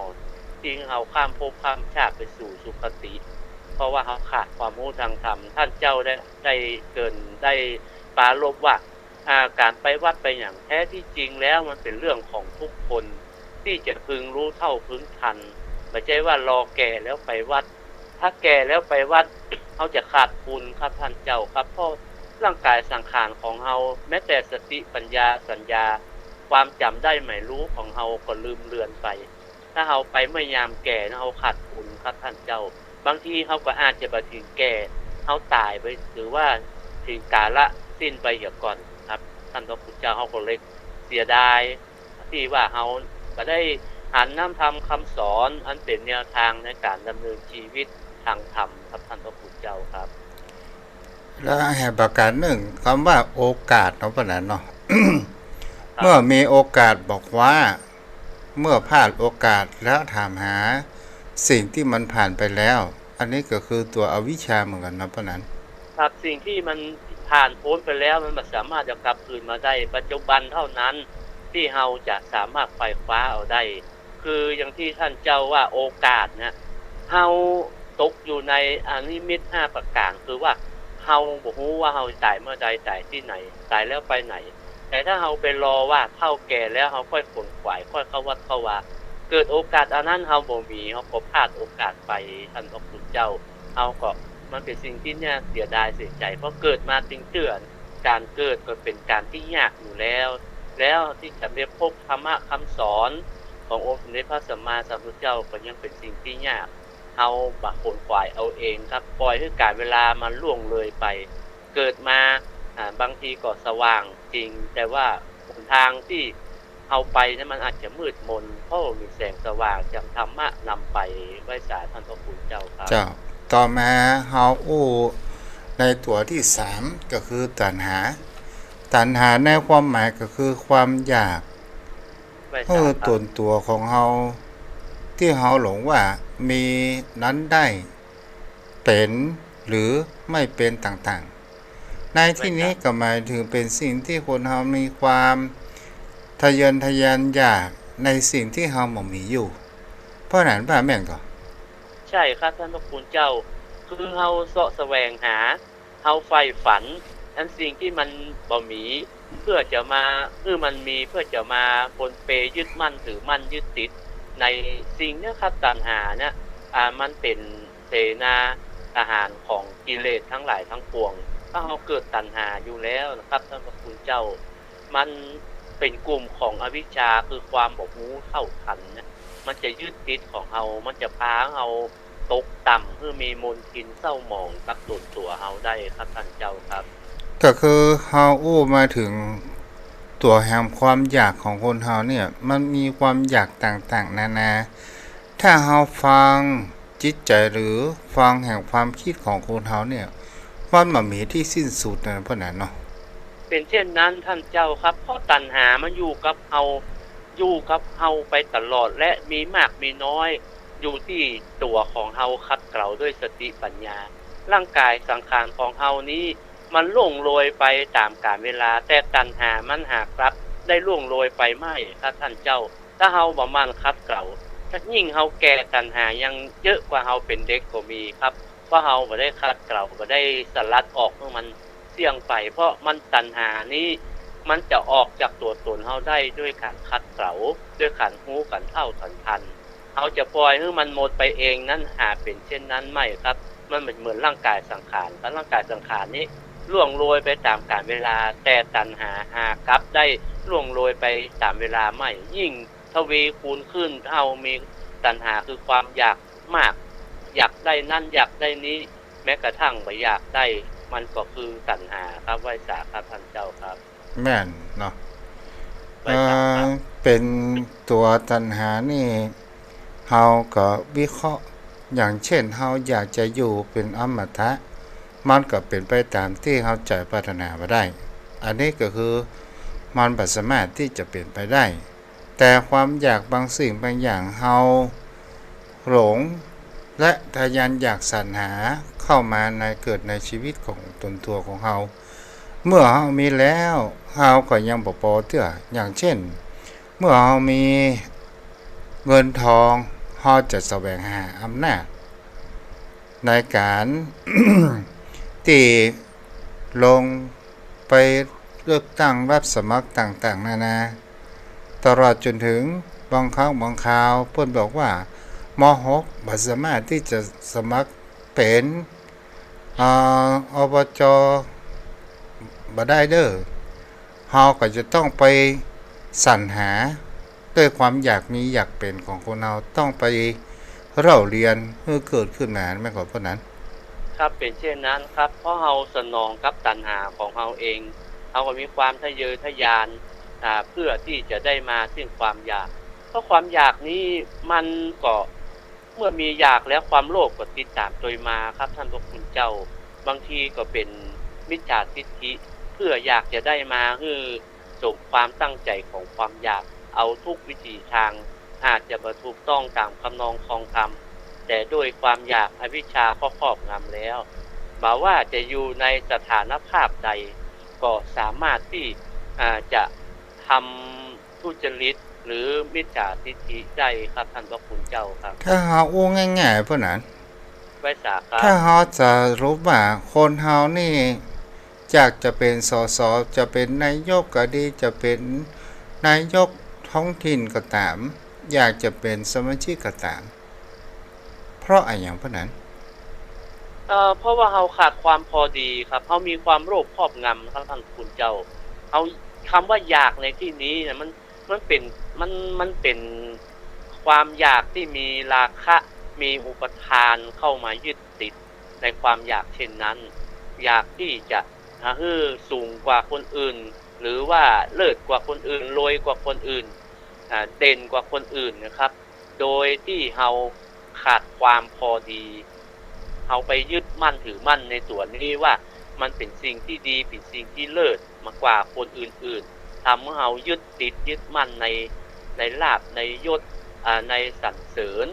ตี้หื้อเฮาข้ามภพข้ามชาติไปสู่สุคติ เพราะว่าเฮาขาดความฮู้ตางธรรม ต้านเจ้าได้ ได้เกริ่น ได้ปรารภว่า อ่า ก๋านไปวัดไปหยัง แท้ตี้จริงแล้วมันเป๋นเรื่องของทุกคน ตี้จะพึงฮู้เท่าพึงตัน บ่ใจ้ว่ารอแก่แล้วไปวัด ถ้าแก่แล้วไปวัด เฮาจะขาดบุญครับต้านเจ้าครับ เพราะร่างก๋ายสังขารของเฮา แม้แต่สติปัญญาสัญญา ความจ๋ำได้หมายฮู้ของเฮาก็ลืมเลือนไป ถ้าเฮาไปเมื่อยามแก่นะ เฮาขาดบุญครับต้านเจ้า บางทีเฮาก็อาจจะบ่เถิงแก่ เฮาต๋ายไป หรือว่าเถิงกาละสิ้นไปเหียก่อนครับ ต้านพระคุณเจ้า เฮาก็เลยเสียดาย ตี้ว่าเฮาบ่ได้หันน้ำธรรมคำสอนอันเป๋นแนวตางในก๋านดำเนินชีวิตตางธรรมครับ ต้านพระคุณเจ้าครับ แล้วแหมประก๋านนึ่ง กำว่าโอกาสเนาะ ป้อหนาเนาะ ครับ เมื่อมีโอกาสบ่คว้า เมื่อพลาดโอกาสแล้วถามหาสิ่งตี้มันผ่านไปแล้ว อันนี้ก็คือตั๋วอวิชชาเหมือนกั๋นเนาะ ป้อหนา ครับ สิ่งตี้มันผ่านป๊นไปแล้วมันบ่สามารถจะกลับคืนมาได้ ปัจจุบันเท่านั้นตี้เฮาจะสามารถไขว่คว้าเอาได้ คืออย่างตี้ต้านเจ้าว่าโอกาสเนี่ย เฮาตกอยู่ในอนิมิตห้าประก๋าน คือว่าเฮาบ่ฮู้ว่าเฮาต๋ายเมื่อใด ต๋ายตี้ไหน ต๋ายแล้วไปไหน แต่ถ้าเฮาไปรอว่าเฒ่าแก่แล้วเฮาค่อยขวนขวาย ค่อยเข้าวัดเข้าวา เกิดโอกาสอันนั้นเฮาบ่มี เฮาก็พลาดโอกาสไป ต้านพระคุณเจ้า เฮาก็ มันเป๋นสิ่งตี้น่าเสียดายเสียใจ๋ เพราะเกิดมาตึงเตื้อ ก๋านเกิดก็เป๋นก๋านตี้ยากอยู่แล้ว แล้วตี้จะได้พบธรรมะคำสอนขององค์สมเด็จพระสัมมาสัมพุทธเจ้าก็ยังเป๋นสิ่งตี้ยาก เฮาบ่ขวนขวายเอาเองครับ ปล่อยหื้อก๋าลเวลามันล่วงเลยไป เกิดมา อ่า บางทีก็สว่างจริง แต่ว่าหนตางตี้เฮาไปนั้นมันอาจจะมืดมน เพราะบ่มีแสงสว่างจากธรรมะนำไป ไหว้สาต้านพระคุณเจ้าครับ เจ้า ต่อมาเฮาอู้ในตั๋วตี้สาม ก็คือตัณหา ตัณหาในความหมายก็คือความอยาก ไหว้สาครับ หื้อต๋นตั๋วของเฮา ตี้เฮาหลงว่ามีนั้นได้ เป๋นหรือไม่เป๋นต่างๆ ในตี้นี้ ไหว้สา ก็หมายเถิงเป๋นสิ่งตี้คนเฮามีความทะเยอทะยานอยากในสิ่งตี้เฮาบ่มีอยู่ ป้อหนา ว่าแม่นก่อ ใจ้ครับต้านพระคุณเจ้า คือเฮาเซาะแสวงหา เฮาใฝ่ฝันอันสิ่งตี้มันบ่มี เปื้อจะมา หื้อมันมี เปื้อจะมาปนเปยึดมั่นถือมั่นยึดติด ในสิ่งเนี้ยครับ ตัณหาเนี่ย อ่า มันเป๋นเสนาทหารของกิเลสตังหลายตังปวง ถ้าเฮาเกิดตัณหาอยู่แล้วนะครับ ต้านพระคุณเจ้า มันเป๋นกลุ่มของอวิชชา คือความบ่ฮู้เท่าทันนะ มันจะยึดติดของเฮา มันจะพาเฮาตกต่ำ หื้อมีมลทินเศร้าหมองกับต๋นตั๋วเฮาได้ครับ ต้านเจ้าครับ ก็คือเฮาอู้มาเถิงตั๋วแห่งความอยากของคนเฮาเนี่ย มันมีความอยากต่างๆ นานา ถ้าเฮาฟังจิตใจ๋หรือฟังแห่งความกึ๊ดของคนเฮาเนี่ย มันบ่มีตี้สิ้นสุดนะ เปิ้นว่าเนาะ เป๋นเจ้นนั้นต้านเจ้าครับ เพราะตัณหามันอยู่กับเฮา อยู่กับเฮาไปตลอด และมีมากมีน้อย อยู่ตี้ตั๋วของเฮาขัดเกลาด้วยสติปัญญา ร่างก๋ายสังขารของเฮานี้ มันล่วงโรยไปต๋ามกาลเวลา แต่ตัณหามันหากลับได้ล่วงโรยไปไม่ครับต้านเจ้า ถ้าเฮาบ่หมั่นขัดเกลา ถ้ายิ่งเฮาแก่ตัณหายังเยอะกว่าเฮาเป๋นเด็กก็มีครับ เพราะเฮาบ่ได้ขัดเกลา บ่ได้สลัดออกหื้อมันเสี้ยงไป เพราะมัน ตัณหานี้มันจะออกจากตั๋วต๋นเฮาได้ด้วยก๋านขัดเกลา ด้วยก๋านฮู้ก๋านเฒ่าก๋านทัน เฮาจะป่อยหื้อมันหมดไปเองนั้น หาเป๋นเจ้นนั้นไม่ครับ มันเหมือน เหมือนร่างก๋ายสังขารครับ ร่างก๋ายสังขารนี้ล่วงโรยไปต๋ามกาลเวลา แต่ตัณหาหากลับได้ล่วงโรยไปต๋ามเวลาไม่ ยิ่งทวีคูณขึ้น เฮามีตัณหาคือความอยากมาก อยากได้นั้นอยากได้นี้ แม้กระทั่งบ่อยากได้ มันก็คือตัณหาครับ ไหว้สาครับต้านเจ้าครับ แม่นเนาะ ไหว้สาครับ เอ่อ เป๋นตั๋วตัณหานี่ เฮาก็วิเคราะห์ อย่างเจ้น เฮาอยากจะอยู่เป๋นอมตะ มันก็เป๋นไปต๋ามตี้เฮาใจ๋ปรารถนาบ่ได้ อันนี้ก็คือมันบ่สามารถตี้จะเป๋นไปได้ แต่ความอยากบางสิ่งบางอย่าง เฮาหลงและทะยานอยากสรรหาเข้ามาใน เกิดในชีวิตของต๋นตั๋วของเฮา เมื่อเฮามีแล้ว เฮาก็ยังบ่ปอเตื้อ อย่างเจ้น เมื่อเฮามีเงินทอง เฮาจะแสวงหาอำนาจ ในก๋านตี้ลงไปเลือกตั้งรับสมัครต่างๆ นานา ตลอดจ๋นเถิงบางครั้งบางคราว เปิ้นบอกว่า ม.หก บ่สามารถตี้จะสมัครเป๋น อ่า อบจ. บ่ได้เด้อ เฮาก็จะต้องไปสรรหา ด้วยความอยากมีอยากเป๋นของคนเฮา ต้องไปเล่าเรียนหื้อเกิดขึ้นมา แม่นก่อเปิ้นนั้น ครับ เป๋นเจ้นนั้นครับ เพราะเฮาสนองกับตัณหาของเฮาเอง เฮาก็มีความทะเยอทะยาน อ่า เพื่อตี้จะได้มาซึ่งความอยาก เพราะความอยากนี้มันก็ เมื่อมีอยากแล้วความโลภก็ติดต๋ามตวยมาครับ ต้านพระคุณเจ้า บางทีก็เป๋นมิจฉาทิฏฐิ เพื่ออยากจะได้มาหื้อสมความตั้งใจ๋ของความอยาก เอาทุกวิถีตาง อาจจะบ่ถูกต้องต๋ามคำนองคองธรรม แต่ด้วยความอยากอวิชชาก็ครอบงำแล้ว บ่ว่าจะอยู่ในสถานภาพใด ก็สามารถตี้ อ่า จะทำทุจริตหรือมิจฉาทิฏฐิได้ครับ ต้านพระคุณเจ้าครับ ถ้าเฮาอู้ง่ายๆ เปิ้นนั้น ไหว้สาครับ ถ้าเฮาสรุปว่าคนเฮานี่ อยากจะเป๋น สส จะเป๋นนายกก็ดี จะเป๋นนายกท้องถิ่นก็ต๋าม อยากจะเป๋นสมาชิกก็ต๋าม เพราะอะหยังเปิ้นนั้น เอ่อ เพราะว่าเฮาขาดความพอดีครับ เฮามีความโลภครอบงำครับ ต้านพระคุณเจ้า เฮา คำว่าอยากในตี้นี้นะ มัน มันเป๋น มัน มันเป๋นความอยากตี้มีราคะ มีอุปาทานเข้ามายึดติดในความอยากเช่นนั้น อยากตี้จะ อ่า หื้อสูงกว่าคนอื่น หรือว่าเลิศกว่าคนอื่น รวยกว่าคนอื่น อ่า เด่นกว่าคนอื่นนะครับ โดยตี้เฮาขาดความพอดี เฮาไปยึดมั่นถือมั่นในตั๋วนี้ว่ามันเป๋นสิ่งตี้ดี เป๋นสิ่งตี้เลิศมากกว่าคนอื่นๆ ทำหื้อเฮายึดติดยึดมั่นใน ในลาภ ในยศ อ่า ในสรรเสริญ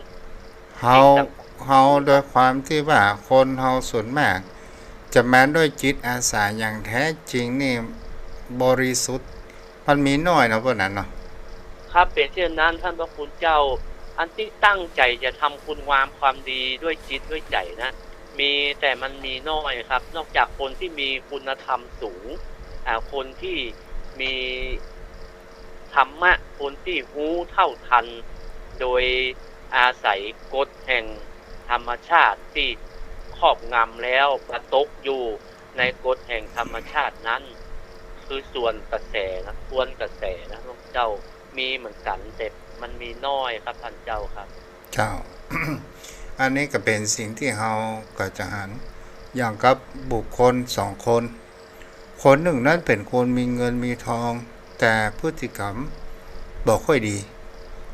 เฮา สิ่งต่างๆ เฮาโดยความตี้ว่าคนเฮาส่วนมาก จะมาด้วยจิตอาสาอย่างแท้จริงนี่บริสุทธิ์ มันมีน้อยเนาะ เปิ้นนั้นเนาะ ครับ เป๋นเจ้นนั้น ต้านพระคุณเจ้า อันตี้ตั้งใจ๋จะทำคุณงามความดีด้วยจิตด้วยใจ๋นะ มี แต่มันมีน้อยครับ นอกจากคนตี้มีคุณธรรมสูง อ่า คนตี้มีธรรมะ คนตี้ฮู้เท่าทัน โดยอาศัยกฎแห่งธรรมชาติตี้ครอบงำแล้ว บ่ตกอยู่ในกฎแห่งธรรมชาตินั้น คือส่วนกระแสนะ ทวนกระแสนะ พระเจ้า มีเหมือนกั๋น แต่มันมีน้อยครับ ท่านเจ้าครับ เจ้า อันนี้ก็เป๋นสิ่งตี้เฮาก็จะหัน อย่างกับบุคคลสองคน คนนึ่งนั้นเป๋นคนมีเงินมีทอง แต่พฤติกรรมบ่ค่อยดี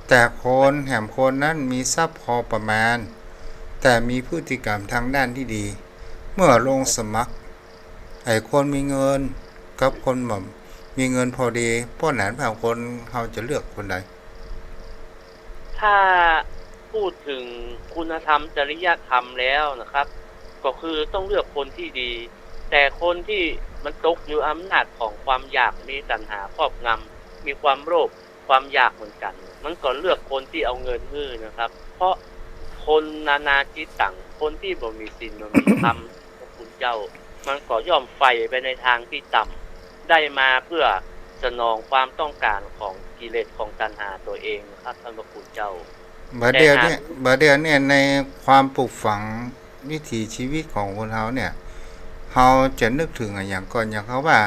แต่คนแหมคนนั้นมีทรัพย์พอประมาณ แต่มีพฤติกรรมตางด้านตี้ดี เมื่อลงสมัคร ไอ้คนมีเงินกับคนบ่มีเงินพอดี ป้อนั้นว่าคนเฮาจะเลือกคนใด ถ้าพูดถึงคุณธรรมจริยธรรมแล้วนะครับ ก็คือต้องเลือกคนที่ดี แต่คนตี้มันตกอยู่อำนาจของความอยาก มีตัณหาครอบงำ มีความโลภ ความอยากเหมือนกั๋น มันก็เลือกคนตี้เอาเงินหื้อนะครับ เพราะคนนานาจิตตัง คนตี้บ่มีศีลบ่มีธรรม พระคุณเจ้า มันก็ย่อมใฝ่ไปในตางตี้ต่ำ ได้มาเพื่อสนองความต้องการของกิเลสของตัณหาตัวเองนะครับ ท่านพระคุณเจ้า บ่าเดี่ยวนี้ แต่หาก บ่าเดี่ยวนี้ในความปลูกฝังวิถีชีวิตของคนเฮาเนี่ย เฮาจะนึกถึงอะหยังก่อน อย่างเขาว่า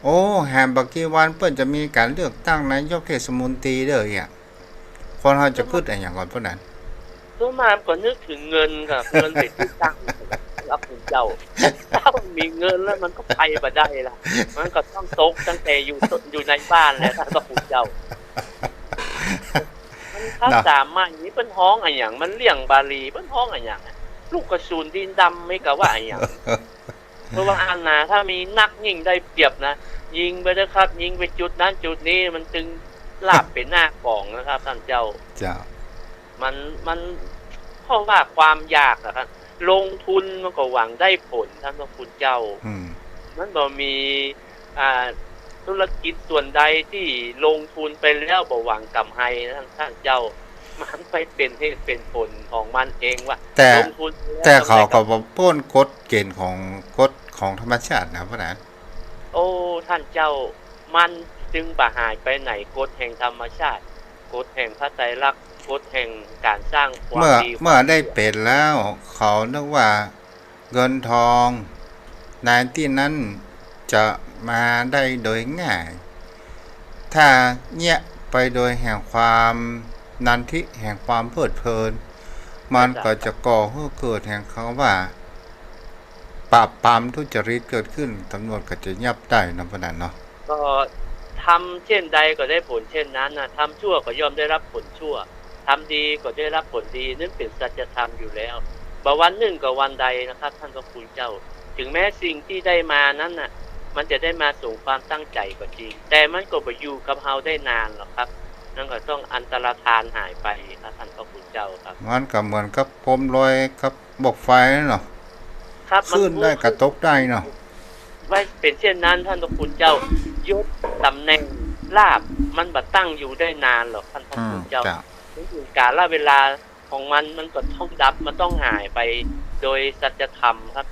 โอ้ แหมบ่กี่วันเปิ้นจะมีก๋านเลือกตั้งนายกเทศมนตรีเด้อเนี่ย คนเฮาจะกึ๊ดอะหยังก่อนป้อนั้น ส่วนมากก็นึกถึงเงินครับ เงินเป๋นตี้ตั้ง พระคุณเจ้า ถ้ามันมีเงินแล้วมันก็ไปบ่ได้ละ มันก็ต้องตกตั้งแต่อยู่ อยู่ในบ้านแหละ ท่านพระคุณเจ้า มันภาษาใหม่นี่เปิ้นฮ้องอะหยัง มันเลี่ยงบาลี เปิ้นฮ้องอะหยังอะ ลูกกระสุนดินดำ ไม่กะว่าอะหยัง เพราะว่าอันนา ถ้ามีนักยิ่งได้เปรียบนะ ยิงไปเถอะครับ ยิงไปจุดนั้นจุดนี้ มันจึงราบเป๋นหน้ากองนะครับ ท่านเจ้า เจ้า มัน มัน เพราะว่าความอยากอะครับ ลงทุนมันก็หวังได้ผล ท่านพระคุณเจ้า อืม มันบ่มี อ่า ธุรกิจส่วนใดตี้ลงทุนไปแล้วบ่หวังก๋ำไรนะ ท่าน ท่านเจ้า มันไปเป๋นเหตุเป๋นผลของมันเองว่า แต่ ลงทุนไปแล้ว แต่เขาก็บ่ป๊นกฎเก๋ณฑ์ของ กฎของธรรมชาตินะ ป้อนั้น โอ้ ท่านเจ้า มันจึงบ่หายไปไหน กฎแห่งธรรมชาติ กฎแห่งพระไตรลักษณ์ กฎแห่งก๋านสร้างความ เมื่อ ดี เมื่อได้เป๋นแล้ว เขานึกว่าเงินทองในตี้นั้นจะมาได้โดยง่าย ถ้าเยียะไปโดยแห่งความนันทิ แห่งความเพลิดเพลิน มันก็จะก่อหื้อเกิดแห่งคำว่า ปราบปรามทุจริตเกิดขึ้น ต๋ำรวจก็จะยับได้เนาะ ป้อนั้นเนาะ ก็ทำเช่นใดก็ได้ผลเช่นนั้นนะ ทำชั่วก็ย่อมได้รับผลชั่ว ทำดีก็ได้รับผลดี นั่นเป๋นสัจธรรมอยู่แล้ว บ่วันนึ่งก็วันใดนะครับ ท่านพระคุณเจ้า ถึงแม้สิ่งตี้ได้มานั้นน่ะ มันจะได้มาสมความตั้งใจ๋ก็จริง แต่มันก็บ่อยู่กับเฮาได้นานหรอกครับ มันก็ต้องอันตรธานหายไปครับ ท่านพระคุณเจ้าครับ มันก็เหมือนกับโคมลอยกับ บอกไฟนั่นเนาะ ครับ มัน ขึ้นได้ก็ตกได้เนาะ ไว้เป๋นเช่นนั้น ท่านพระคุณเจ้า ยศ ต๋ำแหน่ง ลาภ มันบ่ตั้งอยู่ได้นานหรอก ท่านพระคุณเจ้า อืม เจ้า มันถึงกาลเวลาของมัน มันก็ต้องดับ มันต้องหายไปโดยสัจธรรมครับ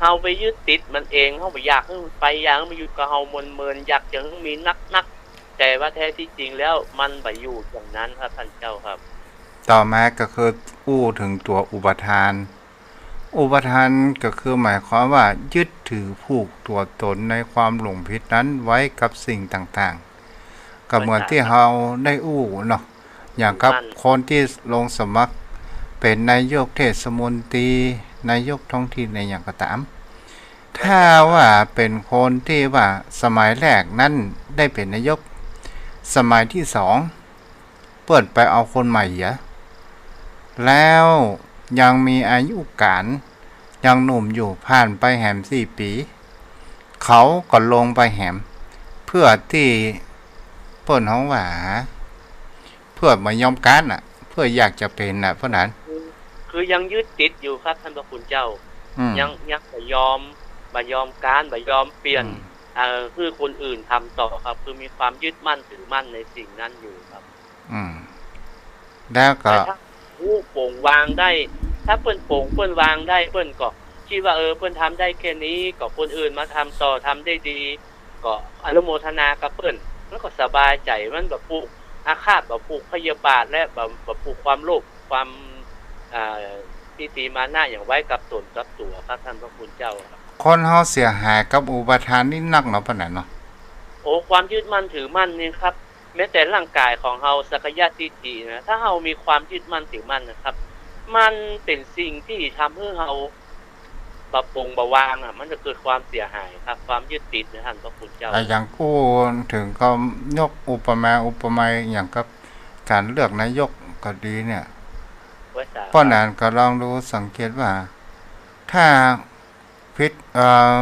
เฮาไปยึดติดมันเอง เฮาบ่อยากหื้อมันไป อยากหื้อมันอยู่กับเฮา เมินๆ อยากจะหื้อมีนักๆ แต่ว่าแท้ตี้จริงแล้วมันบ่อยู่อย่างนั้นครับ ท่านเจ้าครับ ต่อมาก็คืออู้เถิงตั๋วอุปาทาน อุปาทานก็คือหมายความว่ายึดถือผูกตั๋วตนในความหลงผิดนั้นไว้กับสิ่งต่างๆ ก็เหมือนตี้เฮาได้อู้เนาะ อย่างกับคนตี้ลงสมัครเป๋นนายกเทศมนตรี นายกท้องถิ่นในหยังก็ต๋าม ถ้าว่าเป๋นคนตี้ว่าสมัยแรกนั้นได้เป๋นนายก สมัยตี้สอง เปิ้นไปเอาคนใหม่เหีย แล้วยังมีอายุก๋าน ยังหนุ่มอยู่ ผ่านไปแหมสี่ปี๋ เขาก็ลงไปแหม เพื่อตี้เปิ้นฮ้องว่า เพื่อบ่ยอมก๊านน่ะ เพื่ออยากจะเป๋นน่ะ เพราะนั้น คือ คือยังยึดติดอยู่ครับ ท่านพระคุณเจ้า อืม ยัง ยังบ่ยอม บ่ยอมก๊าน บ่ยอมเปลี่ยน อืม เอ่อ หื้อคนอื่นทำต่อครับ คือมีความยึดมั่นถือมั่นในสิ่งนั้นอยู่ครับ อืม แล้วก็ แต่ถ้าอู้ปล่อยวางได้ ถ้าเปิ้นปล่อยเปิ้นวางได้ เปิ้นก็กึ๊ดว่า เออ เปิ้นทำได้แค่นี้ ก็คนอื่นมาทำต่อ ทำได้ดี ก็อนุโมทนากับเปิ้น มันก็สบายใจ๋ มันบ่ผูก อาฆาต บ่ผูกพยาบาท และบ่ บ่ผูกความโลภ ความ อ่า ทิฏฐิมานะหยังไว้กับต๋นกับตั๋วครับ ท่านพระคุณเจ้าครับ คนเฮาเสียหายกับอุปาทานนี่นักเนาะ ปะนั้นเนาะ โอ้ ความยึดมั่นถือมั่นนี่ครับ แม้แต่ร่างกายของเฮา สักกายทิฏฐินะ ถ้าเฮามีความยึดมั่นถือมั่นนะครับ มันเป๋นสิ่งตี้ทำหื้อเฮาบ่ปลงบ่วางอะ มันจะเกิดความเสียหายครับ ความยึดติดนะ ท่านพระคุณเจ้า อ่ะ อย่างอู้เถิงก็ยกอุปมาอุปไมยอย่างกับก๋านเลือกนายกก็ดีเนี่ย ไว้สา ป้อหนานก็ลองดูสังเกตว่า ถ้าผิด เอ่อ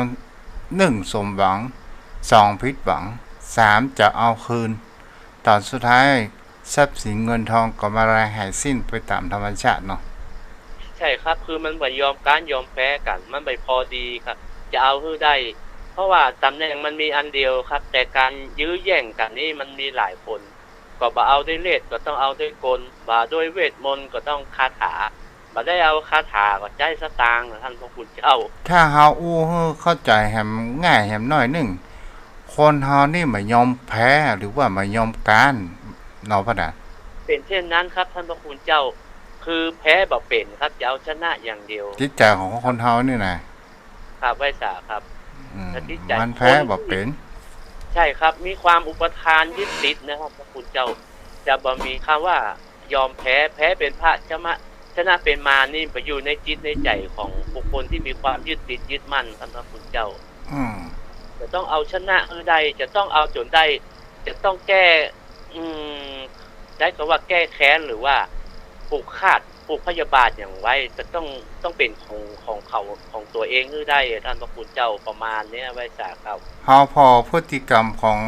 หนึ่ง สมหวัง สอง ผิดหวัง สาม จะเอาคืน ต๋อนสุดท้าย ทรัพย์สินเงินทองก็มารายหายสิ้นไปต๋ามธรรมชาติเนาะ ใช่ครับ คือมันบ่ยอมก๊านยอมแพ้กั๋น มันบ่พอดีครับ จะเอาหื้อได้ เพราะว่าต๋ำแหน่งมันมีอันเดียวครับ แต่ก๋านยื้อแย่งกั๋นนี่มันมีหลายคน ก็บ่เอาด้วยเล่ห์ ก็ต้องเอาด้วยกล บ่าด้วยเวทมนตร์ ก็ต้องคาถา บ่ได้เอาคาถา ก็ใจ๊สตางค์นะ ท่านพระคุณเจ้า ถ้าเฮาอู้หื้อเข้าใจ๋แหมง่ายแหมน้อยนึ่ง คนเฮานี่บ่ยอมแพ้ หรือว่าบ่ยอมก๊านเนาะ ปะนั้น เป๋นเช่นนั้นครับ ท่านพระคุณเจ้า คือแพ้บ่เป๋นครับ จะเอาชนะอย่างเดียว จิตใจ๋ของคนเฮานี่นะ ครับ ไว้สาครับ อืม แต่จิตใจ๋ มันแพ้บ่เป๋น ใช่ครับ มีความอุปาทานยึดติดนะครับ พระคุณเจ้า จะบ่มีกำว่ายอมแพ้ แพ้เป๋นพระชนะ ชนะเป๋นมารนี่ไปอยู่ในจิตในใจ๋ของบุคคลตี้มีความยึดติดยึดมั่นครับ พระคุณเจ้า อืม จะต้องเอาชนะหื้อได้ จะต้องเอาจ๋นได้ จะต้องแก้ อืม ใจ๊กำว่าแก้แค้น หรือว่าผูกฆาต ผูกพยาบาทหยังไว้ จะต้อง ต้องเป๋นของ ของเขา ของตั๋วเองหื้อได้ ท่านพระคุณเจ้า ประมาณเนี้ย ไว้สาครับ เฮาผ่อพฤติกรรมของ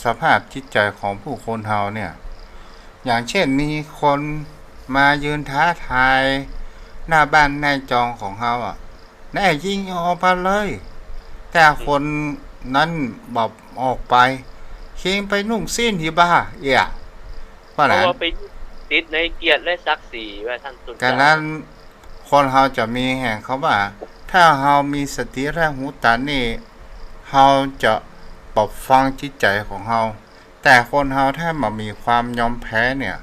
สภาพจิตใจ๋ของผู้คนเฮาเนี่ย อย่างเช่นมีคนมายืนท้าทายหน้าบ้านหน้าจองของเฮาอะ แน่ยิงออกมาเลย แต่คนนั้นบ่ออกไป คิงไปนุ่งซี้นตี้บ่าเอี้ย เพราะนั้น เพราะว่าไปติดในเกียรติและศักดิ์ศรีว่าท่านสุนทร ฉะนั้น คนเฮาจะมีแหมกำว่า ถ้าเฮามีสติและฮูตันนี่ เฮาจะบ่ฟังจิตใจ๋ของเฮา แต่คนเฮาถ้าบ่มีความยอมแพ้เนี่ย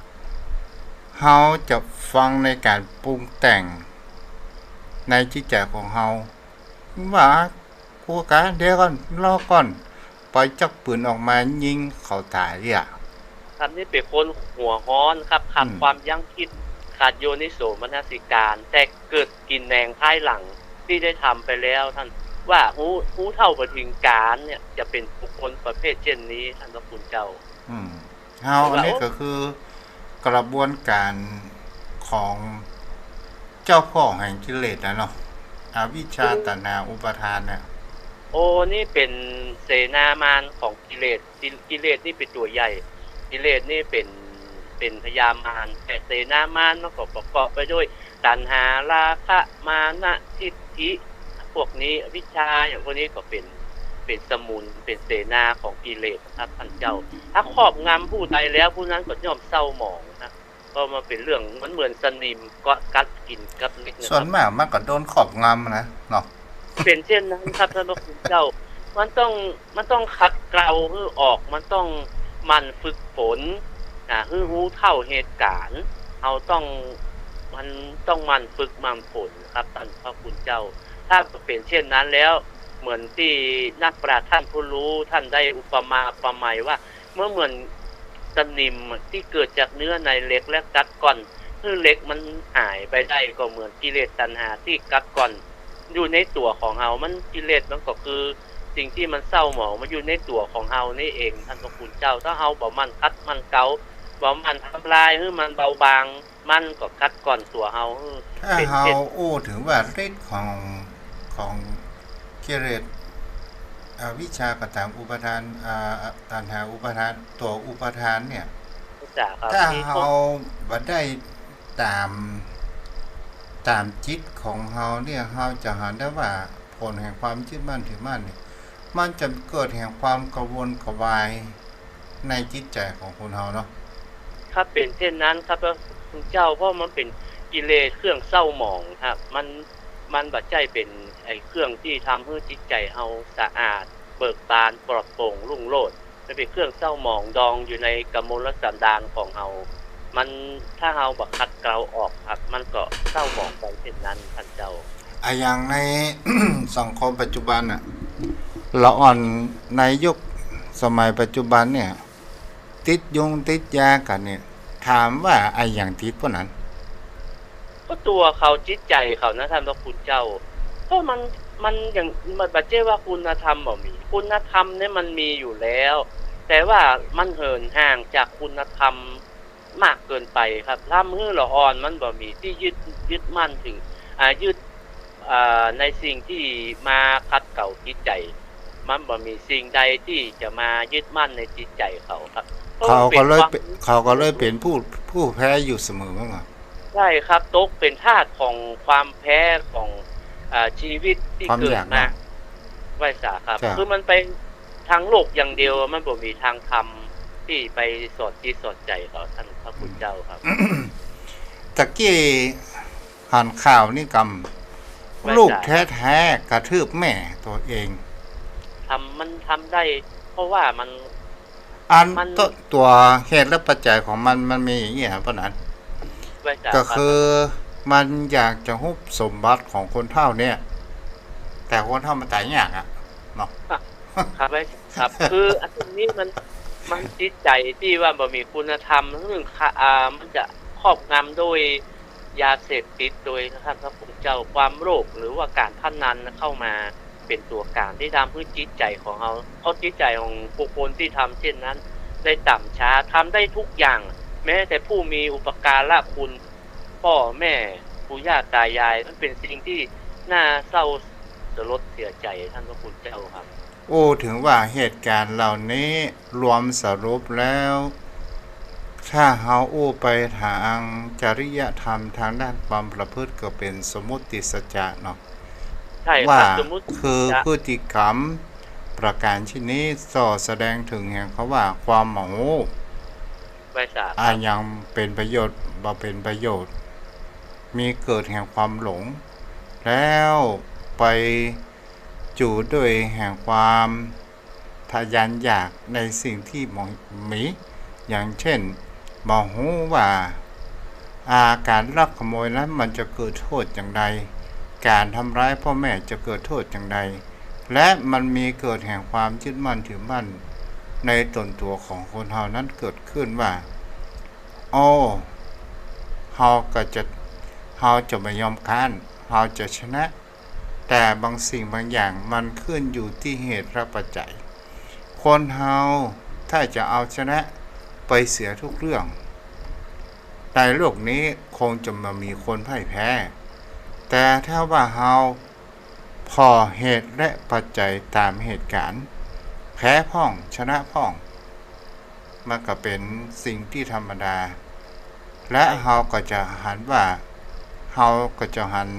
เฮาจะฟังในก๋านปรุงแต่งในจิตใจ๋ของเฮา ว่า กูกะ เดี๋ยวก่อน รอก่อน ปล่อยจักปืนออกมายิงเขาต๋ายอะ ครับ นี่เป๋นคนหัวฮ้อนครับ ขาด อืม ความยั้งคิด ขาดโยนิโสมนสิการ แต่เกิดกิ๋นแหนงภายหลังตี้ได้ทำไปแล้ว ท่านว่าฮู้ ฮู้เท่าบ่ถึงก๋าลเนี่ย จะเป๋นบุคคลประเภทเช่นนี้ ท่านพระคุณเจ้า อืม เฮา อันนี้ก็คือกระบวนก๋านของเจ้าพ่อแห่งกิเลสนะเนาะ อวิชชา ตัณหา อุปาทานเนี่ย โอ้ นี่เป๋นเสนามารของกิเลส กิ กิเลสนี่เป๋นตั๋วใหญ่ กิเลสนี่เป๋น เป๋นพญามาร แต่เสนามารมันก็ประกอบไปด้วย ตัณหา ราคะ มานะ ทิฏฐิ พวกนี้ อวิชชา อย่างพวกนี้ก็เป๋น เป๋นสมุน เป๋นเสนาของกิเลสครับท่านเจ้า ถ้าครอบงำผู้ใดแล้ว ผู้นั้นก็ย่อมเศร้าหมองนะ เพราะมันเป๋นเรื่อง มันเหมือนสนิมเกาะกัดกิ๋นกับเหล็กนะครับ ส่วนมากมันก็โดนครอบงำนะเนาะ เป๋นเช่นนั้นครับท่านพระคุณเจ้า มันต้อง มันต้องขัดเกลาหื้อออก มันต้องหมั่นฝึกฝน อ่า หื้อฮู้เท่าเหตุก๋ารณ์ เฮาต้อง มันต้องหมั่นฝึกหมั่นฝนครับท่านพระคุณเจ้า ถ้าเป๋นเช่นนั้นแล้ว เหมือนตี้นักปราชญ์ท่านผู้รู้ ท่านได้อุปมาอุปไมยว่า เมื่อเหมือนสนิมตี้เกิดจากเนื้อในเหล็กและกัดก่อน หื้อเหล็กมันหายไปได้ ก็เหมือนกิเลสตัณหาตี้กัดก่อน อยู่ในตั๋วของเฮา มัน กิเลสมันก็คือสิ่งตี้มันเศร้าหมอง มันอยู่ในตั๋วของเฮานี่เอง ท่านพระคุณเจ้า ถ้าเฮาบ่หมั่นขัดหมั่นเกลา บ่หมั่นทำลายหื้อมันเบาบาง มันก็กัดก่อนตั๋วเฮา ถ้า เป๋น เฮา เป๋น อู้เถิงว่าฤทธิ์ของ ของกิเลส อวิชชา ตัณหา อุปาทาน อ่า ตัณหา อุปาทาน ตั๋วอุปาทานเนี่ย จ้ะครับ ถ้า มี เฮาบ่ได้ต๋าม ต๋ามจิตของเฮาเนี่ย เฮาจะหันได้ว่าผลแห่งความยึดมั่นถือมั่นเนี่ย มันจะเกิดแห่งความกระวนกระวาย ในจิตใจ๋ของคนเฮาเนาะ ครับ เป๋นเช่นนั้นครับ พระคุณเจ้า เพราะมันเป๋นกิเลสเครื่องเศร้าหมองครับ มัน มันบ่ใจ้เป๋นไอ้เครื่องตี้ทำหื้อจิตใจ๋เฮาสะอาด เบิกบาน ปลอดโปร่ง รุ่งโรจน์ มันเป๋นเครื่องเศร้าหมองดองอยู่ในกมลสันดานของเฮา มัน ถ้าเฮาบ่ขัดเกลาออกครับ มันก็เศร้าหมองไปเช่นนั้น ต้านเจ้า อะ อย่างในสังคมปัจจุบันน่ะ ละอ่อนในยุคสมัยปัจจุบันเนี่ย ติดยุงติดยากั๋นเนี่ย ถามว่าอะหยังติดป้อนั้น ก็ตั๋วเขา จิตใจ๋เขานะ ต้านพระคุณเจ้า ก็มัน มันอย่าง มันบ่ใจ้ว่าคุณธรรมบ่มี คุณธรรมเนี่ยมันมีอยู่แล้ว แต่ว่ามันเหินห่างจากคุณธรรมมากเกินไปครับ ทำหื้อละอ่อนมันบ่มีตี้ยึด ยึดมั่นถือ อ่า ยึด อ่า ในสิ่งตี้มาขัดเกลาจิตใจ๋ มันบ่มีสิ่งใดตี้จะมายึดมั่นในจิตใจ๋เขาครับ เขาก็เลยเป๋น เขาก็เลยเป๋นผู้ ผู้แพ้อยู่เสมอ ใช่ครับ ตกเป๋นทาสของความแพ้ของ อ่า ชีวิตตี้เกิดมา ไหว้สาครับ คือมันไปตางโลกอย่างเดียว มันบ่มีตางธรรมตี้ไปสอดจิตสอดใจ๋เขา ต้านพระคุณเจ้าครับ ตะกี้หันข่าวนี่กำ ลูกแท้ๆกระทืบแม่ตั๋วเอง ทำ มันทำได้ เพราะว่ามัน อัน ตั๋วเหตุและปัจจัยของมัน มันมีอย่างนี้ครับ ป้อนั้น ก็คือมันอยากจะฮุบสมบัติของคนเฒ่าเนี่ย แต่คนเฒ่ามันต๋ายยากอะเนาะ ครับ ครับ คืออันนี้มัน มันจิตใจ๋ตี้ว่าบ่มีคุณธรรม ซึ่ง อ่า มันจะครอบงำโดยยาเสพติด โดยนะครับ พระคุณเจ้า ความโลภ หรือว่าก๋านพนันเข้ามา เป๋นตั๋วก๋านตี้ทำหื้อจิตใจ๋ของเฮา เพราะจิตใจ๋ของบุคคลตี้ทำเช่นนั้น ได้ต่ำช้า ทำได้ทุกอย่าง แม้แต่ผู้มีอุปการะคุณ ป้อแม่ ปู่ย่าต๋ายาย มันเป๋นสิ่งตี้น่าเศร้าสลดเสียใจ๋ ต้านพระคุณเจ้าครับ โอ้ ถือว่าเหตุก๋ารณ์เหล่านี้รวมสรุปแล้ว ถ้าเฮาอู้ไปตางจริยธรรมตางด้านความประพฤติก็เป๋นสมมุติสัจจะเนาะ ใช่ครับ ว่า สมมุติ คือพฤติกรรมประก๋านชนิดนี้ส่อแสดงเถิงแห่งคำว่าความบ่ฮู้ อันยังเป๋นประโยชน์ บ่เป๋นประโยชน์ มีเกิดแห่งความหลง แล้วไป จู๋ด้วยแห่งความทะยานอยากในสิ่งตี้บ่มี อย่างเช่น บ่ฮู้ว่า อา ก๋านลักขโมยนั้นมันจะเกิดโต้ษอย่างใด ก๋านทำร้ายป้อแม่จะเกิดโต้ษอย่างใด และมันมีเกิดแห่งความยึดมั่นถือมั่นในต๋นตั๋วของคนเฮานั้นเกิดขึ้นว่า โอ้ เฮาก็จะ เฮาจะบ่ยอมก๊าน เฮาจะชนะ แต่บางสิ่งบางอย่างมันขึ้นอยู่ตี้เหตุและปัจจัย คนเฮาถ้าจะเอาชนะไปเสียทุกเรื่อง ในโลกนี้คงจะบ่มีคนพ่ายแพ้ แต่ถ้าว่าเฮาผ่อเหตุและปัจจัยต๋ามเหตุก๋ารณ์ แพ้พ่อง ชนะพ่อง มันก็เป๋นสิ่งตี้ธรรมดา และเฮาก็จะหันว่า เฮาก็จะหัน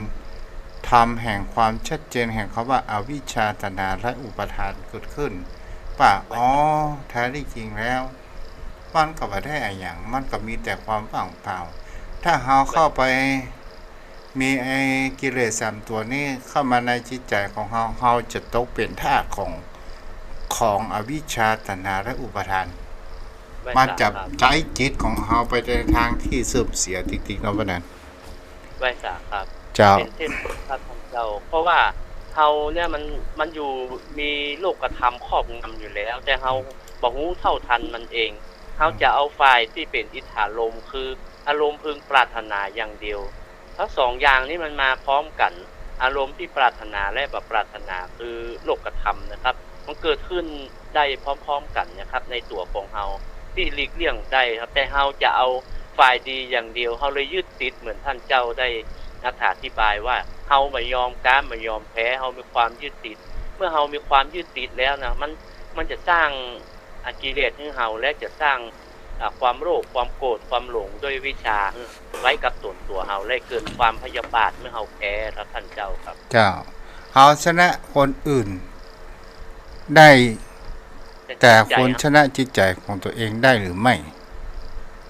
ธรรมแห่งความชัดเจนแห่งคำว่าอวิชชา ตัณหา และอุปาทานเกิดขึ้น ว่า อ๋อ แท้ตี้จริงแล้ว มันก็บ่ได้อะหยัง มันก็มีแต่ความว่างเปล่า ถ้าเฮาเข้าไป มีไอ้กิเลสสามตั๋วนี้เข้ามาในจิตใจ๋ของเฮา เฮาจะตกเป๋นทาสของ ของอวิชชา ตัณหา และอุปาทาน มันจะใจ๊จิตของเฮาไปในตางตี้เสื่อมเสียจริงๆ เนาะ ป้อนั้น ไหว้สาครับ เจ้า เป๋นเช่นนั้นครับ ท่านเจ้า เพราะว่าเฮาเนี่ยมัน มันอยู่ มีโลกธรรมครอบงำอยู่แล้ว แต่เฮาบ่ฮู้เท่าทันมันเอง เฮาจะเอาฝ่ายตี้เป๋นอิทธารมณ์ คืออารมณ์พึงปรารถนาอย่างเดียว ทั้งสองอย่างนี้มันมาพร้อมกั๋น อารมณ์ตี้ปรารถนาและบ่ปรารถนา คือโลกธรรมนะครับ มันเกิดขึ้นได้พร้อมๆ กั๋นนะครับ ในตั๋วของเฮาตี้หลีกเลี่ยงได้ครับ แต่เฮาจะเอาฝ่ายดีอย่างเดียว เฮาเลยยึดติด เหมือนท่านเจ้าได้อธิบายว่า เฮาบ่ยอมก๊าน บ่ยอมแพ้ เฮามีความยึดติด เมื่อเฮามีความยึดติดแล้วนะ มัน มันจะสร้าง อ่า กิเลสหื้อเฮา และจะสร้าง อ่า ความโลภ ความโกรธ ความหลงด้วยอวิชชาไว้กับต๋นตั๋วเฮา และเกิดความพยาบาทเมื่อเฮาแพ้ครับ ท่านเจ้าครับ เจ้า เฮาชนะคนอื่นได้ แต่ควรชนะจิตใจ๋ของตั๋วเองได้หรือไม่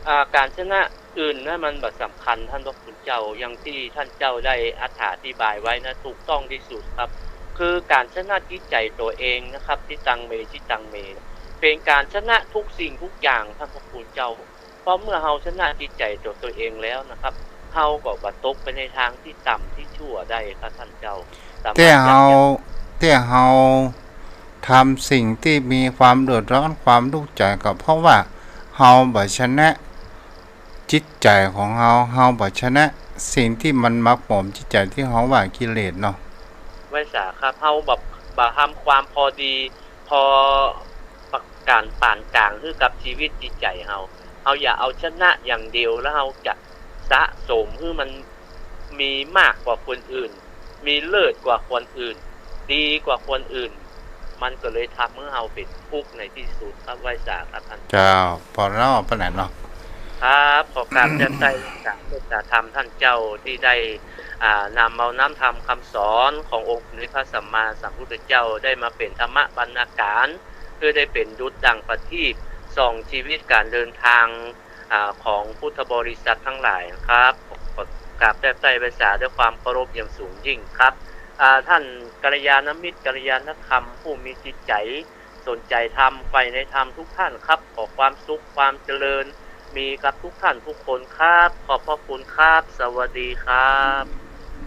อ่า ก๋านชนะ อื่นนะมันบ่สำคัญ ท่านพระคุณเจ้า อย่างตี้ท่านเจ้าได้อธิบายไว้นะ ถูกต้องตี้สุดครับ คือก๋านชนะจิตใจ๋ตั๋วเองนะครับ จิตตังเม จิตตังเม เป เป็นก๋านชนะทุกสิ่งทุกอย่าง ต้านพระคุณเจ้า เพราะเมื่อเฮาชนะจิตใจ๋ตั๋ว ตั๋วเองแล้วนะครับ เฮาก็บ่ตกไปในตางตี้ต่ำตี้ชั่วได้ครับต้านเจ้า สามารถ แต่เฮา ยับยั้ง แต่เฮาทำสิ่งตี้มีความเดือดร้อนความทุกข์ใจ๋ ก็เพราะว่าเฮาบ่ชนะจิตใจ๋ของเฮา เฮาบ่ชนะสิ่งตี้มันหมักหมมจิตใจ๋ตี้เฮาว่ากิเลสเนาะ ไหว้สาครับ เฮาบ่ บ่ทำความพอดี พอประก๋านปานก๋างหื้อกับชีวิตจิตใจ๋เฮา เฮาอย่าเอาชนะอย่างเดียว แล้วเฮาจะสะสมหื้อมันมีมากกว่าคนอื่น มีเลิศกว่าคนอื่น ดีกว่าคนอื่น มันก็เลยทำหื้อเฮาเป๋นทุกข์ในตี้สุดครับ ไหว้สาครับต้าน เจ้า ปอเนาะ ปอนั้นเนาะ ครับ ขอกราบแต้มใต้สาธุสาธรรมต้านเจ้าตี้ได้ อ่า นำเอาน้ำธรรมกำสอนขององค์สมเด็จพระสัมมาสัมพุทธเจ้าได้มาเป๋นธรรมบรรณาการ เพื่อได้เป๋นดุจดั่งประทีปส่องชีวิตก๋านเดินตาง อ่า ของพุทธบริษัทตังหลายนะครับ ขอกราบแต้มใต้ไหว้สาด้วยความเคารพอย่างสูงยิ่งครับ อ่า ต้านกัลยาณมิตร กัลยาณธรรม ผู้มีจิตใจ๋สนใจ๋ธรรม ใฝ่ในธรรมทุกท่านครับ ขอความสุขความเจริญมีกับทุกท่านทุกคนครับ ขอบพระคุณครับ สวัสดีครับ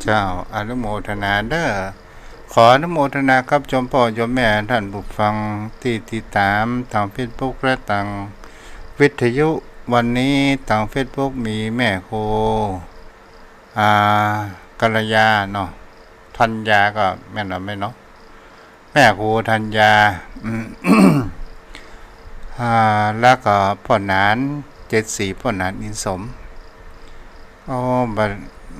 เจ้า อนุโมทนาเด้อ ขออนุโมทนากับโยมป้อโยมแม่ต้านผู้ฟังตี้ติดต๋ามตางเฟซบุ๊กและตางวิทยุ วันนี้ตางเฟซบุ๊กมีแม่ครู อ่า กัลยาเนาะ ธัญญาก็แม่นเนาะ แม่เนาะ แม่ครูธัญญา อืม อ่า แล้วก็ป้อหนาน เจ็ดสี่ ป้อหนานอินสม อ๋อ บ่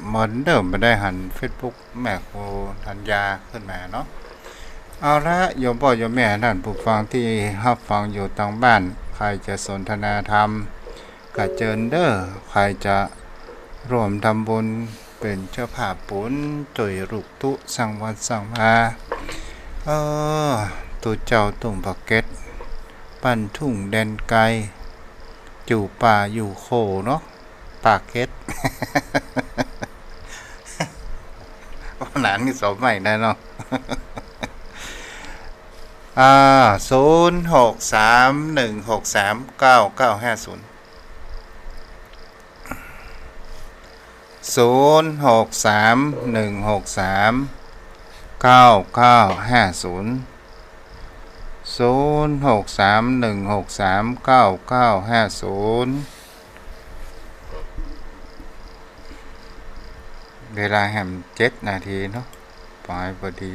เหมือนเดิมบ่ได้หันเฟซบุ๊กแม่ครูธัญญาขึ้นมาเนาะ เอาละ โยมป้อโยมแม่ต้านผู้ฟังตี้ฮับฟังอยู่ตางบ้าน ใผจะสนทนาธรรม ก็เจิญเด้อ ใผจะร่วมทำบุญเป๋นเจ้าภาพบุญ จ้วยลูกตุ๊สร้างวัดสร้างวา เออ ตุ๊เจ้าตุ้งปากเก็ด บ้านทุ่งแดนไกล อยู่ป่าอยู่โขเนาะ ปากเก็ด หนานนี่สอบใหม่ได้เนาะ อ่า ศูนย์หกสามหนึ่งหกสามเก้าเก้าห้าศูนย์ ศูนย์หกสามหนึ่งหกสามเก้าเก้าห้าศูนย์ ศูนย์หกสามหนึ่งหกสามเก้าเก้าห้าศูนย์ เวลาแหมเจ็ดนาทีเนาะ ป๋อยพอดี